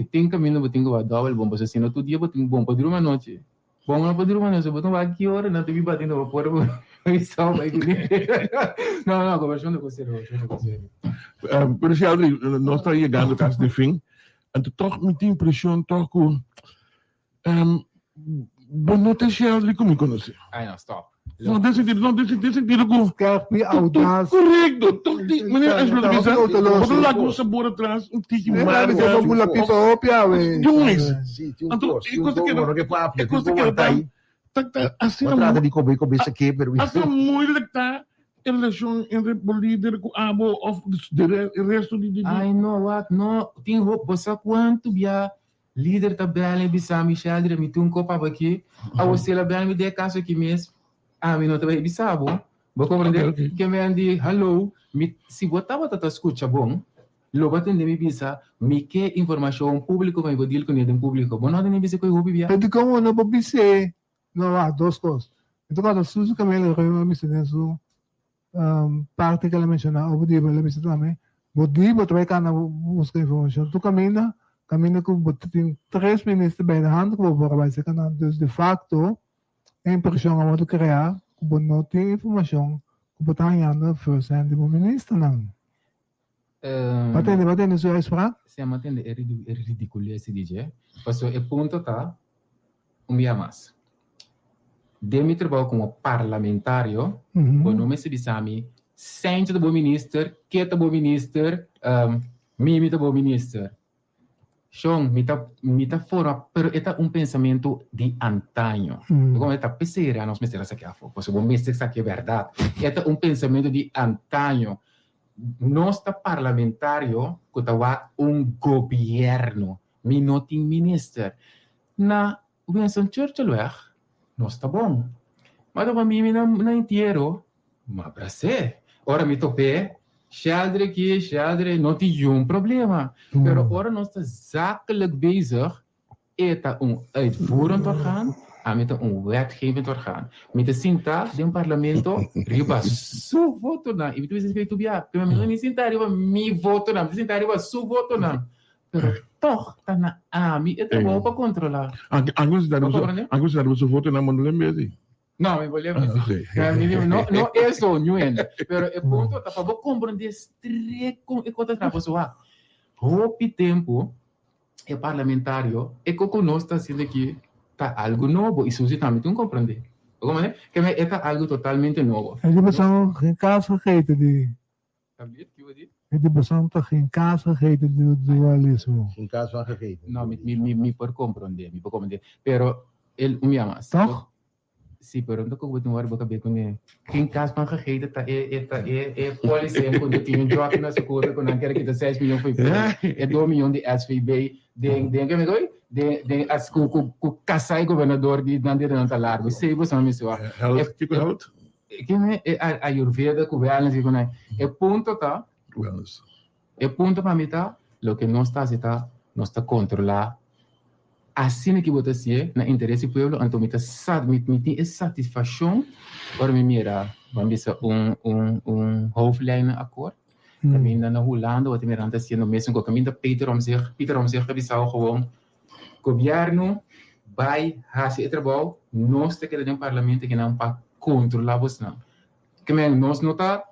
tin camino bo tin ku ba double bom, pasobra si no tur dia bo tin bom pa drumi anochi. Bon no por druma nochi, bo ta wak ki ora nan ta bin bati na bo porta bo bisa bo bai kuné. No, no, gobernacion ta cos serio, gobernacion ta cos serio. Pero Sheldry, nos ta yegando casi di fin. Anto toch mi tin impresion toch cu bo no ta e Sheldry cu mi conoce. Ay no, stop. No, den sentido, no, den den sentido ku. Skerpi, audaz. Korekto. Toch di, meneer Angelo ta bisa, bo ta laga un sabor atras, un tiki marga. Bo ta bula pipa hopi awe. Jongens. Si, tin un Anto, kos, e tin un kos ta kos, keda, bo no ke papia, e tin kos ta ku keda wanta tan, ei. ta, ta, asina Bo trata mu, di kobe kobe sa ke, pero asina moeilijk ta e relashon entre bo lider ku abo of de re, e resto di, di, di. Ai no, wak, no, tin hopi, bo sa kuantu bia Lider ta bel mi bisa mi Sheldry mi tin un kopa bo aki awo si el a bel mi den e kaso aki mes ami no ta bai bisa bo bo komprende ke men di hallo mi si bo tabata ta skucha bon lo bo tende mi bisa mi ke informashon publiko pa mi por deal kune den publiko bo no tende mi bisa koe hopi bia. Pero dikon bo no por bis'é no wak dos kos mi ta kòrda Suzy Camelo Reu a bisa den su Parti ku el a menshoná over di bo, el a bisa tambe, Bo di bo ta bai kana buska informashon tur kaminda, kaminda ku bo ta tin tres minister bij de hand ku bo por a bai serka nan. Dus de fakto e impreshon a wòrdu kreá ku bo no tin informashon ku bo ta hañando first hand di bo ministernan. Bo a tende, bo a tende su uitspraak? Si, mi a tende e ridikulesi di dje, pasobra e punto ta Un bia mas. Den mi trabou komo parlamentario, bo no mester bisa mi, Sentje ta bo minister, ke ta bo minister, Mimi ta bo minister. Shon, mi ta mi ta forma, pero e ta un pensamentu di antaño. Bo ta p'esei nos mester a sakia afó, pasobra bo mester sa ke bèrdat. E ta un pensamentu di antaño. Nos ta parlamentario ku ta wak un gobièrnu. Mi no tin minister. Na Winston Churchillweg nos ta bon. Ma ta pa mi mi na na entiero, ma bras'é. Ora mi top'é, Sheldry aki, Sheldry, no tin yun problema. Pero ora nos ta zakelijk bezig, e ta un uitvoerend orgaan, ami ta un wetgevend orgaan. Mi ta sinta den parlamento riba su votonan. I mi ta bisa esei tur bia, pero mi no ni sinta riba mi votonan, mi ta sinta riba su votonan. Pero toch ta na ami e trabou pa controla. Anke si ta riba su voto nan bo no lembe si. No, mi bo lembe si. No, no eso, Nguyen. Pero e punto ta pa bo comprende strek con e cos ta pasobra hopi tempo e parlamentario e cu nos ta haciendo aki ta algo nobo y Suzy tambe tin comprende. Bo comprende? Ke men e ta algo totalmente nobo. E di boso geen kaas gegeten di. E di boso ta geen kaas gegeten di dualismo. Geen kaas van gegeten. No, mi, mi, mi, mi por comprende, mi por comprende. Pero el un bia mas. Toch? Sí, pero no ku tin wòrdu bo kab'é kuné. Geen kaas van gegeten ta e e ta e e policy ku tin un jockey na su kurpa ku nan kere kita seis miyon fo'i pei. E dos miyon di SVB den den ke mi ko'i? Den den as ku ku ku kasá e gobernador di nan dedenan ta largu. Esei boso a mester wak. Health, kiko health? Kende e Ayurveda ku wellness i ku nan. E punto ta, Wellness. e punto pa mi ta, loke nos ta hasi ta, nos ta kontrolá asina ki bo ta hasié na interes di pueblo, anto mi ta sa, mi mi tin e satisfakshon ora mi mira, ban bisa un un un hoofdlijnenakkoord, kaminda na Hulanda bo ta mira nan ta hasiendo mesun kos, kaminda Peter Omtzigt, Pieter Omtzigt ta bisao gewoon, Gobièrnu bai hasi e trabou, nos ta keda den parlamento kinan pa kontrolá bosnan. Ke men nos no ta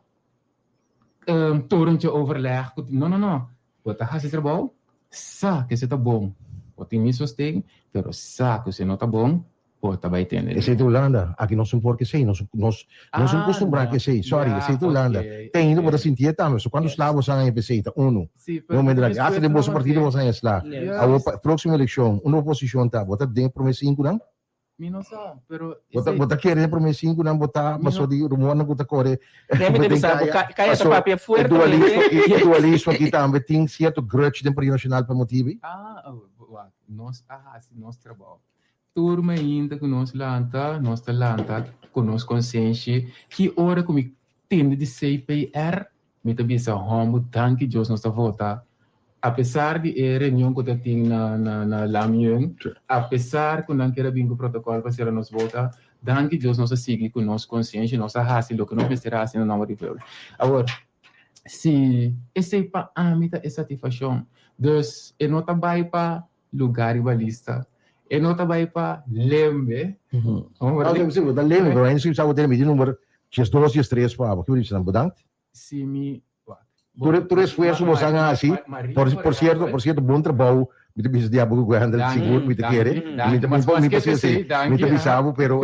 torentje overleg ku no no no, bo ta hasi trabou, sa ku esei ta bon, bo tin mi sosten, pero sa ku esei no ta bon, bo ta bai tende. Esei ta Hulanda, aki nos no por ke esei, nos nos nos no kustumbrá ke esei, sorry, esei ta Hulanda. Te ainda bo ta sintié tambe, so kuantu sla bo sa haña pa esei ta unu. No men dragi, hasta den boso partido bo sa haña sla. Awor pa próksimo elekshon, unda bo posishon ta? Bo ta den e promé sinkunan? Mi no sa, pero Bo ta bo ta kere den e promé sinkunan bo ta paso di rumornan ku ta kore Déjame te den bisa bo, kaya, Ka- Kaya ta paso papia e fuertemente. dualismo i e dualismo aki tambe tin sierto grudge den Partido Nacional pa motibu ei? Ah, oh, wak, nos a hasi nos trabou. Tur mainta ku nos lanta, nos ta lanta ku nos konsenshi. Ki ora ku mi tende di CPR, mi ta bisa, Hòmber, danki Dios nos ta vota. Apesar di e reunion ku ta tin na na na Lamyun, apesar ku nan kier a bin ku protokòl pa sera nos vota, danki Dios nos a sigui ku nos konsenshi, nos a hasi loke nos mester hasi na nòmber di pueblo. Awor, si esei pa ami ta e satisfakshon, dus e no ta bai pa Lugar riba lista. E no ta bai pa lembe. Ah, sí, sí, ta lembe, pero ainda sa bo tene midi number 12, 13 pa abo. Ki bo di nan? Bedankt? Si mi, wak. Tur tur esfuerso bo san hasi, por por cierto, por cierto, bon trabou, mi ta bisa di abo ku Gwendel, sigur mi ta kere, mi ta mi mi pa si mi ta bisa bo, pero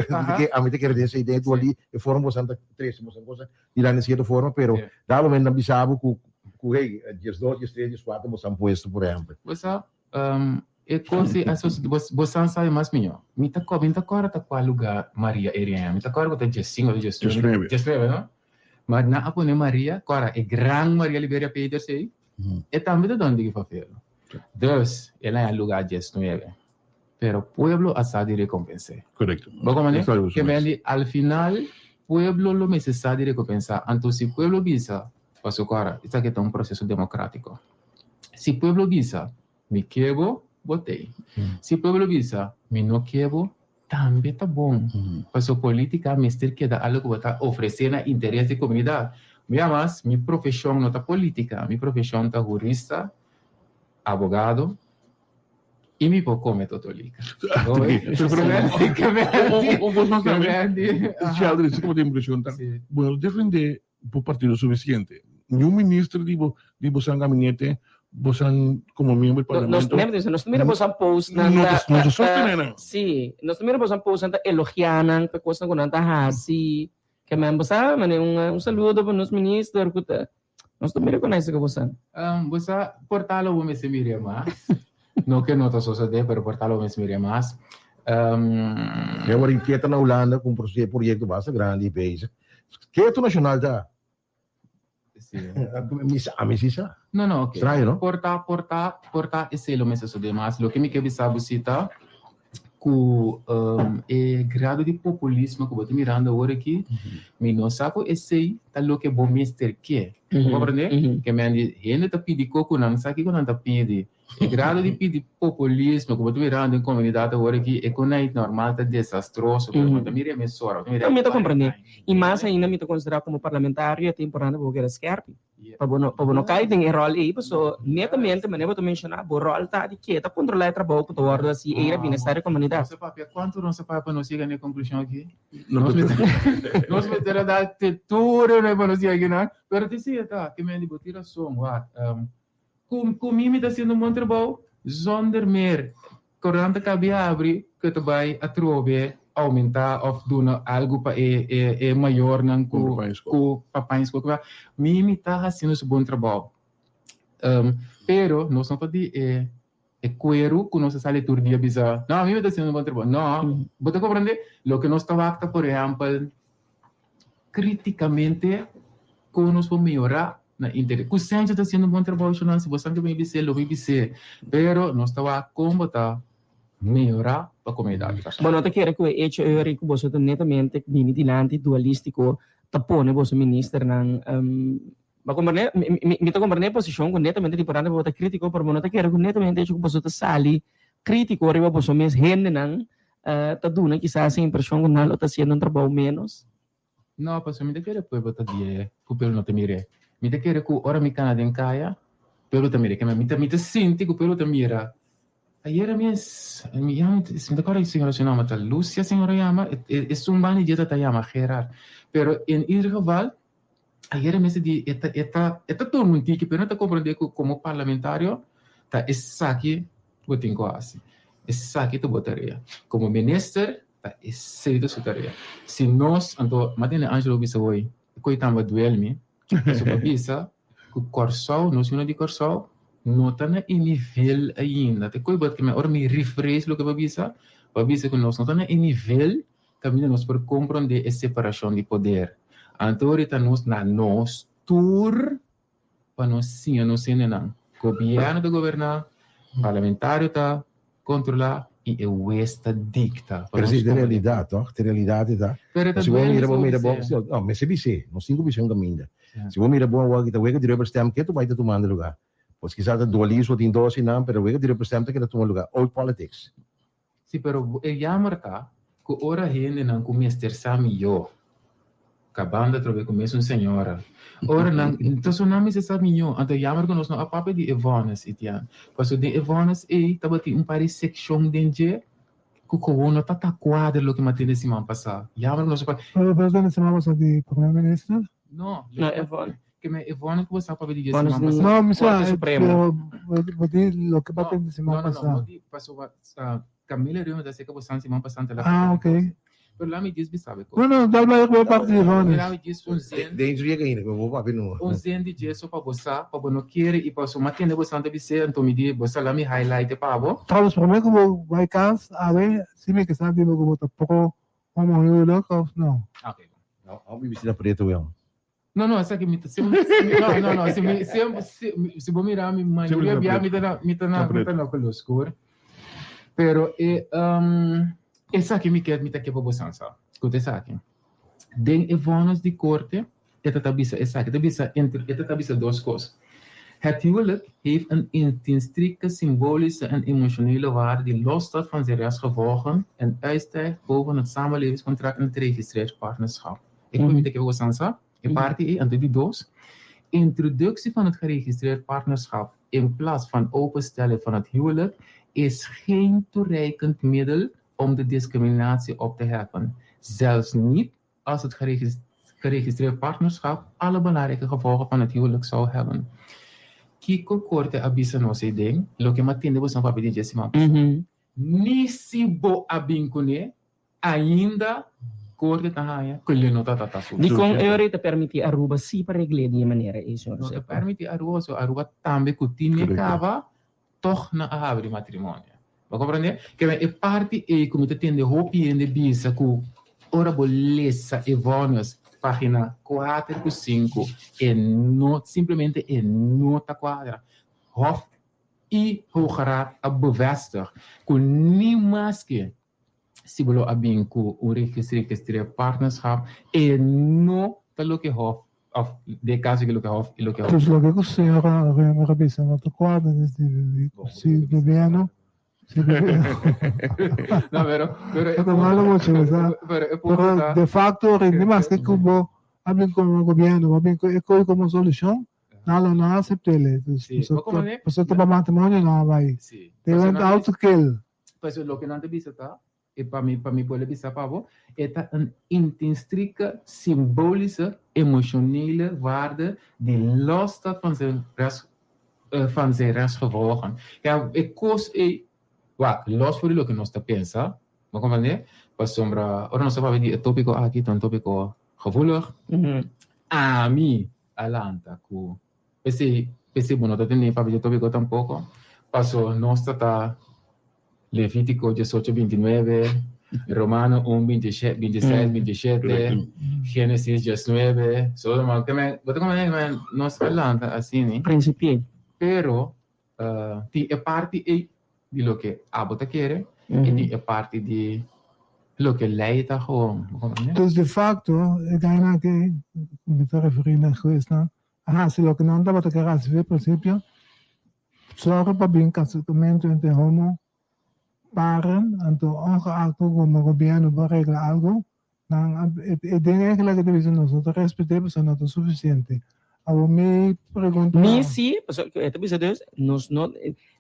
ami ta kere den esei den dor di e forma bo san ta trese bo san cosa di den cierto forma, pero dado momento nan bisa bo ku ku hey, diesdos, diestres, dieskuater bo san puesto por ehempel. Bo sa, e kos ei a sosode, bo bo san sabi mas mihó. Mi ta mi ta kòrda ta kua lugá Maria e riña, mi ta kòrda ku ta diesinku òf diesnuebe, diesnuebe no? Ma nan a pone Maria, kòrda e gran Maria Liberia Peters ei, e tambe ta don di Fafelo. Dus, el a haña lugá diesnuebe. Pero pueblo a sa di rekompens'é. Korekto. Bo komprendé? Ke men di al final pueblo lo mester sa di rekompensá. Anto si pueblo bisa, pasobra kòrda, esaki ta un proseso demokrátiko. Si pueblo bisa, Mi ke bo, bo t'ei. Si pueblo bisa, Mi no ke bo, tambe ta bon. Pasobra politica mester keda algo ku bo ta ofresé na interes di komunidat. Mi amas, mi profeshon no ta politica, mi profeshon ta hurista, abogado i mi por kome totolika. Sheldon, esei ku bo ta impreshon ta, bo no ta defendé bo partido suficiente. Niun minister di bo di bosan gabinete, bosan como miembro di parlamento. Nos nos ta mira bosan post nan ta no ta sostene nan. Si, nos ta mira bosan post nan ta elogia nan pa cosnan cu nan ta haci. Ke men bo sa mane un un saludo pa nos minister cu ta nos ta mira con esaki bosan. Bo sa por ta lo bo mester mira mas. No ke no ta sosode pero por ta lo bo mester mira mas. Mi a word inkieta na Hulanda cu un proyecto basta grandi bezig. Keto nacional ta. Sí. Mi sa, mi sí sa. No, no, ok. Straño, no? Por ta, por ta, por ta esei lo mester sosodé mas. Loke mi ke bisa bo si ta ku um, e grado di populismo ku bo ta mirando awor aki, mi no sa ku esei ta loke bo mester ke. Bo komprendé? Ke men di hende ta pidi ko ku nan sa kiko nan ta pidi. E grado di pidi populismo ku bo ta mirando den komunidat awor aki, e konait normal ta desastroso, pero bo ta mira e mesora, bo ta mira Mi ta komprendé. I mas ainda mi ta konsiderá komo parlamentario e ta importante pa bo keda skèrpi, pa bo no pa bo no kai den e ròl ei, paso netamente manera bo ta menshoná, bo ròl ta di ke ta kontrolá e trabou ku ta wòrdu hasi ei na bienestar di komunidat. Nos a papia, kuantu nos a papia pa nos yega na e konklushon aki? Nos mester nos mester a dal te tur e pa nos yega akinan, pero te si e ta, ke men di bo tin rason, wak. Ku ku mi mi ta haciendo un bon trabou zonder meer corant a cabi habri cu ta bay atrobe aumenta of duna algo pa e e e mayornan cu cu pa paña school mi mi ta haciendo su bon trabou pero nos no ta di e e cuero cu nos ta sali tur dia bisa no mi mi ta haciendo un bon trabou no bo ta comprende loke nos ta wak ta por ehempel Criticamente con nos por mehora na inter cu Sencho ta haciendo un bon trabou shonnan si bo sa ke mi bis'é lo mi bis'é pero nos ta wak con bo ta mehora pa comunidad di Kòrsou. Bo no ta kere ku e echo eur ku boso ta netamente bini dilanti dualístiko ta pone boso ministernan Bo komprende? Mi ta komprende e posishon ku netamente ta importante pa bo ta kritiko, pero bo no ta kere ku netamente echo ku boso ta sali kritiko riba boso mes hendenan ta duna kisas e impreshon ku nan lo ta hasiendo un trabou ménos. No, pasobra mi ta kere pueblo ta die ku pueblo no ta mir'é. Mi ta kere ku ora mi kana den kaya, pueblo ta mir'é. Mi ta mi ta sinti ku pueblo ta mira. Ayera mes, mi yama, mi ta kòrda e señora su nòmber ta Lucia señora yama, esun banda di dje ta ta yama Gerard. Pero en ieder geval, Ayer mester di e ta e ta e ta tuma un tiki pero no ta comprende cu como parlamentario ta esaki bo tin cu haci. Esaki ta bo tarea. Como minister ta esey ta su tarea. Si nos anto m'a tende Angelo bisa hoy e coy tamba duel mi pasobra bo bisa cu Corsou nos yuna di Corsou no ta na e nivel ainda. Ta coy bo ta ora mi rephrase loke bo a bisa bo a bisa cu nos no ta na e nivel Kaminda nos por komprondé e separashon di poder. Anto orita nos na nos tur pa nos siña nos hendenan. Gobièrnu ta goberná, parlamentario ta kontrolá i e wes ta dikta. Pero esei ta realidat, tòg? Ta realidat e ta. Pero ta Si bo duele mira, bo si bo mira bo, bis'é. no, mester bis'é. Nos tin ku bis'é un kaminda. Si bo mira bon awor aki ta wega di rubber stamp ke tu bai ta tumando lugá. Pues kisas ta dualismo tin dos einan, pero wega di rubber stamp ta keda tuma lugá. Old politics. Sí, pero e jammer ta ku ora hendenan ku mester sa mihó, kabando atrobe ku mesun señora, ora nan, entonces nan mester sa mihó, anto jammer ku nos no a papia di e vònes, Itian, pasobra den e vònes ei tabatin un par di sekshon den dje ku kowo no ta ta kuadra loke mi a tende siman pasá. Jammer ku nos a papia. Pero presidente siman pasá di prome minister? No, No, e vònes. Ke men e vonnis ku bo sa papia di dje Vonnis siman di pasá. No, mi sa, Korte eh, Supremo. pero bo- bo di loke No, pa tende siman no, no, no, pasá. no di pasobra ah, Camila Reumer ta seka bo san siman pasá ante la Ah, papia di ok. kos. Pero lami djis bisa bo No, no, dal bai ku e parti di vonnis. Lami djis un zin. Dentro llega ainda, pero bo papia no. Un zin di dje so pa bo sa, pa bo no kere i paso ma tende bo san ta bis'é, anto mi di bo sa lami highlight e pa bo. Trouwens, promé ku bo bai kas, awe, si mi ke sa di bo ku bo ta pro homohuwelijk of no. Ok. No, amo bibi sina preto weón. No, no, esaki mi ta sem, no, no, no, si mi sem, si, si bo mira mi mayoria bia mi ta na mi ta na mi ta na color oscur. Pero e um, esaki mi ke mi ta ke pa bo san sa. Escuta esaki. Den e vonnis di korte e ta ta bisa esaki, ta bisa entre e ta ta bisa dos kos. Het huwelijk heeft een intrinsieke symbolische en emotionele waarde die los staat van zijn rechtsgevolgen en uitstijgt boven het samenlevingscontract en het geregistreerd partnerschap. Ik mm -hmm. ke sansa, e parti ei, anto di dos, introductie van het geregistreerd partnerschap in plaats van openstellen van het huwelijk is geen toereikend middel om de discriminatie op te heffen. Zelfs niet als het geregistreerd partnerschap alle belangrijke gevolgen van het huwelijk zou hebben. Kiko korte a bisa nos e den, loke m'a tende boso papia di dje siman pasá. Ni si bo a bin kuné, ainda korte ta haña ku lo no ta tata su. Dikon e ora ta permití Aruba si pa regl'é di e manera ei, señor No ta Sepa? permití Aruba, pasobra Aruba tambe ku tin e kaba tòg nan a habri matrimonio. Bo komprendé? Keme e parti ei ku mi ta tende hopi hende bisa ku ora bo lesa e vònes página kuater ku sinku e no simplemente e no ta kuadra. Hof i Hoge Raad a bevestig ku ni maske si bo lo a bin ku un registré partnerschap e no ta loke Hof of den e kaso aki loke Hof i loke Hof. Dus loke ku señora Römer a bisa no ta kuadra desde si gobierno si gobierno No pero pero e Ta malo mucho sa pero e punto pero ta de facto rindi maske ku bo a bin komo gobierno bo a bin ku e koe komo solushon nan lo no a asept'el dus Sí, bo komo ne pasobra ta pa matrimonio nan a bai Sí they went pasobra nan out to kill. Pasobra loke nan ta bisa ta, e pa mi, pa mi pueblo bisa pa bo, e ta un intrinsieke, symbolische, emotionele waarde die los staat van zijn rest, van zijn rechtsgevolgen. Ja, e kos ei, wak, los for di loke nos ta pensa, bo comprende? Pasobra ora nos ta papia di e topiko aki, ta un topiko gevoelig. Ami a lanta ku P'esei, p'esei bo no ta tende papia dje tópiko tampoko. Paso nos ta ta Levítico diesocho bintinuebe, Romano un binti bintiseis bintishete, Génesis diesnuebe, Sodoma, ke men, bo ta komprende ke men nos a lanta asini. Prinsipié. Pero tin e parti ei di loke abo ta kere i tin e parti di loke lei ta gewoon, bo komprende? Dus de facto e gainan aki ku mi ta referí na huesnan a hasi loke nan tabata ker hasi for e prinsipio, sòru pa bin kasamentu entre homo paren, anto ongeacht ku komo gobièrnu bo regla algu, nan a e den eigenlijk ta bisa nos no ta respet'é pasobra no ta sufisiente. Awor mi pregunta. Ni si, pasobra e ta bisa dus, nos no,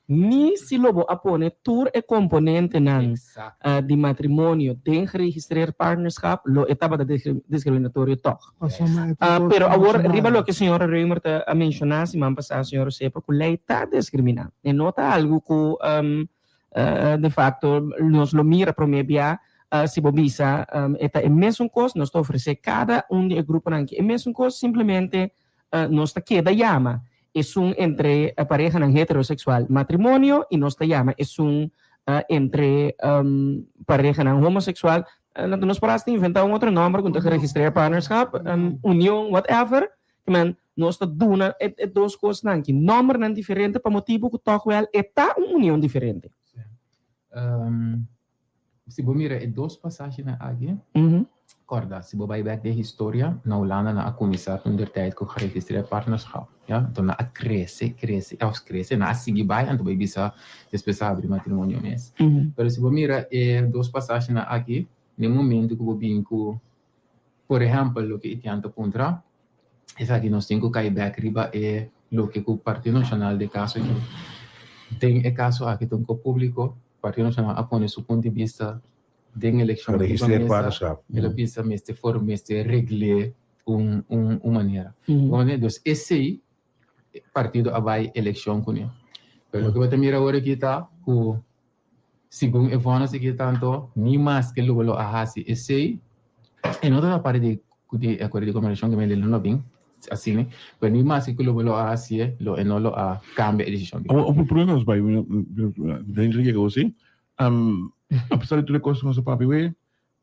Ni si lo bo a pone tur e komponentenan di matrimonio den geregistreerd partnerschap, lo e tabata discriminatorio tòg. Pero awor, riba loke señora Römer ta a menshoná siman pasá, señor Osepa, ku lei ta diskriminá. E no ta algu ku de facto nos lo mira promé bia si bo bisa e ta e mesun kos, nos ta ofresé kada un di e gruponan aki e mesun kos, simplemente nos ta keda yama esun entre parehanan heterosexual matrimonio y nos ta yama esun entre parehanan homosexual, nos por hasta inventa un otro nomber cu ta geregistreer partnerschap, union, whatever, men nos ta duna e dos cosnan aki nombernan diferente pa motibo cu toch wel e ta un union diferente. Si bo mira e dos pasashinan aki, kòrda, si bo bai bèk den historia, na Hulanda nan a kuminsá toen der tijd ku geregistreerd partnerschap, ya. Anto nan a krese, krese, òf krese, nan a sigui bai, anto bai bisa despues a habri matrimonio mes. Pero si bo mira e dos pasashinan aki, den momento ku bo bin ku, por ehèmpel, loke Etienne ta puntra, esaki nos tin ku kai bèk riba e loke ku Partido Nashonal den kaso aki, den e kaso aki ta un ko públiko, Partido Nashonal a pone su punto di bista den elekshon riba Geregistreerd mesa, partnerschap. el a bisa mester for mester regl'é. un un un manera. Dus esei partido a bai elekshon kuné. Pero loke bo ta mira awor aki ta ku segun e vònis aki tanto ni maske lo bo lo a hasi esei e no tabata parti di di e akuerdo di gobernashon ke lo no bin asina pero ni maske ku lo bo lo a hasié lo e no lo a kambia e desishon di. Awor prome nos bai dentro di e kos ei apesar di tur e kos ku nos a papia awe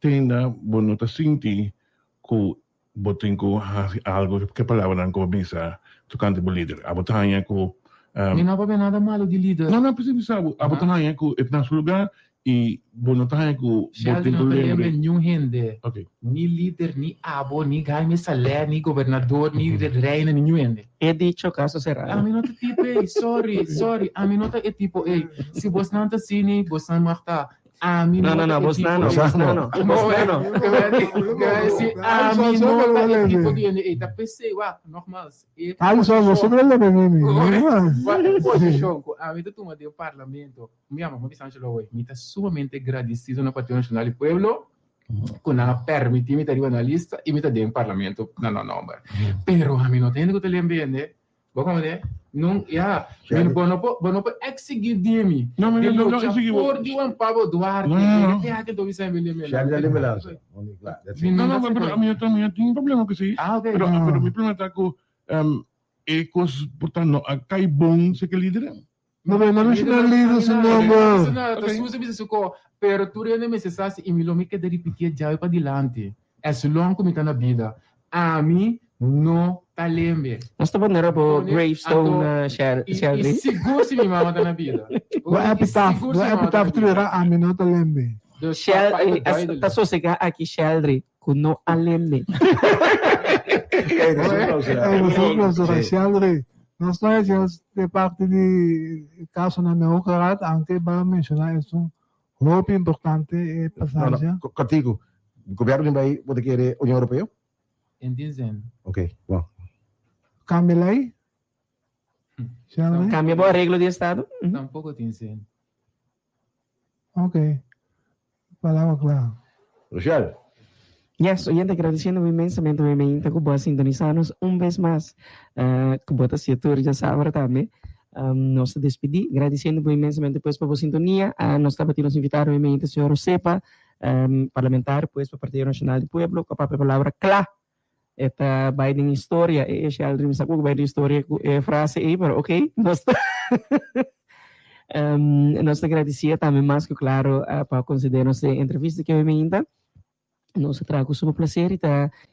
te ainda bo no ta sinti ku bo tin ku hasi algu ke palabranan ku bo bisa tokante bo lider. Abo ta haña ku. Mi no a papia nada malu di lider. No, no, p'esei mi sa bo. Abo ta haña ku e ta na su lugá i bo no ta haña ku bo tin ku lembre. Sheldry no ta lembre niun hende. Ok. Ni lider, ni abo, ni Jaime Saleh, ni gobernador, ni reina, ni niun hende. He dicho, caso cerrado. Ami no ta tipo ei, sorry, sorry, ami no ta e tipo ei. Si bosnan ta asina, bosnan mag ta. Ami No, no no, no, ta e bos tipo. nano, bos nano, bos nano. Si ami no ta e tipo di hende ei, ta p'esei, wak, nogmaals, e Ay, so, posishon, so, so, wak, e posishon ku ami ta tuma den parlamento, mi ama, mi bisa Angelo awe, mi ta sumamente gradisido na Partido Nacional di Pueblo ku nan a permití mi ta riba nan lista i mi ta den parlamento na nan nòmber. Pero ami no ta hende ku ta lembe hende. Bo comprende? Nun, ya. Mi, bo no por, bo no por exigí di mi. No, mi Di no, no lucha exigí bo. por di Juan Pablo Duarte. No, no, no. Te haki to bisa mi mi. Shari dale balansa. Mi No, no no, pero ami no, mi no tin problema ku esei. Ah, ok. Pero, pero mi problema ta ku e kos por ta no a kai bon seke lider. No, pero no menciona lider su nomber. No, ta susu bisa su ko. Pero tur hende mester sa si i mi lo mi keda ripitié djawe padilanti. As long ku mi ta na bida, ami no ta lembe. Nos ta pone bo Pone, gravestone anto, na i, i Sheldry. sigur si mi mama ta na bida. Bo I epitaph, sigur bo si mi mama ta epitaph na tur bida. era ami no ta lembe. Dus Shel, pa, pa e ta eh, as- duidelijk. ta sosega aki Sheldry ku no a lembe. Ey, dat is ook wel Ey, dat is ook wel zo. Sí. Sheldry, nos no es de parte di casonan den Hoge Raad, aunke bo a menciona esun Hopi importante e No, no, pasaje. Cortico, gobierno tin bay bo ta kere Union Europeo? In die zin. Ok, bon. Cambia ley? Sheldry? Cambia bo areglo di estado? Tampoco tin zin. Ok, palabra cla. Rochelle. Yes, oyente, agradeciendo bo inmensamente obviamente cu bo a sintonisa nos un bes mas, cu bo ta hacia tur djasabra tambe. Nos ta despidi gradiciendo bo inmensamente pues pa bo sintonia. Nos tabatin nos invitado obviamente señor Osepa, parlamentario pues pa Partido Nacional di Pueblo, cu a papia palabra cla. E ta bay den historia, e Sheldry mi sa cu bay den historia cu e frase ey, pero ok, nos ta nos ta gradicia tambe mas cu claro pa concede nos e entrevista ki obviamente. Nos a traha ku sumo plaser i ta.